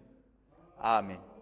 Amen.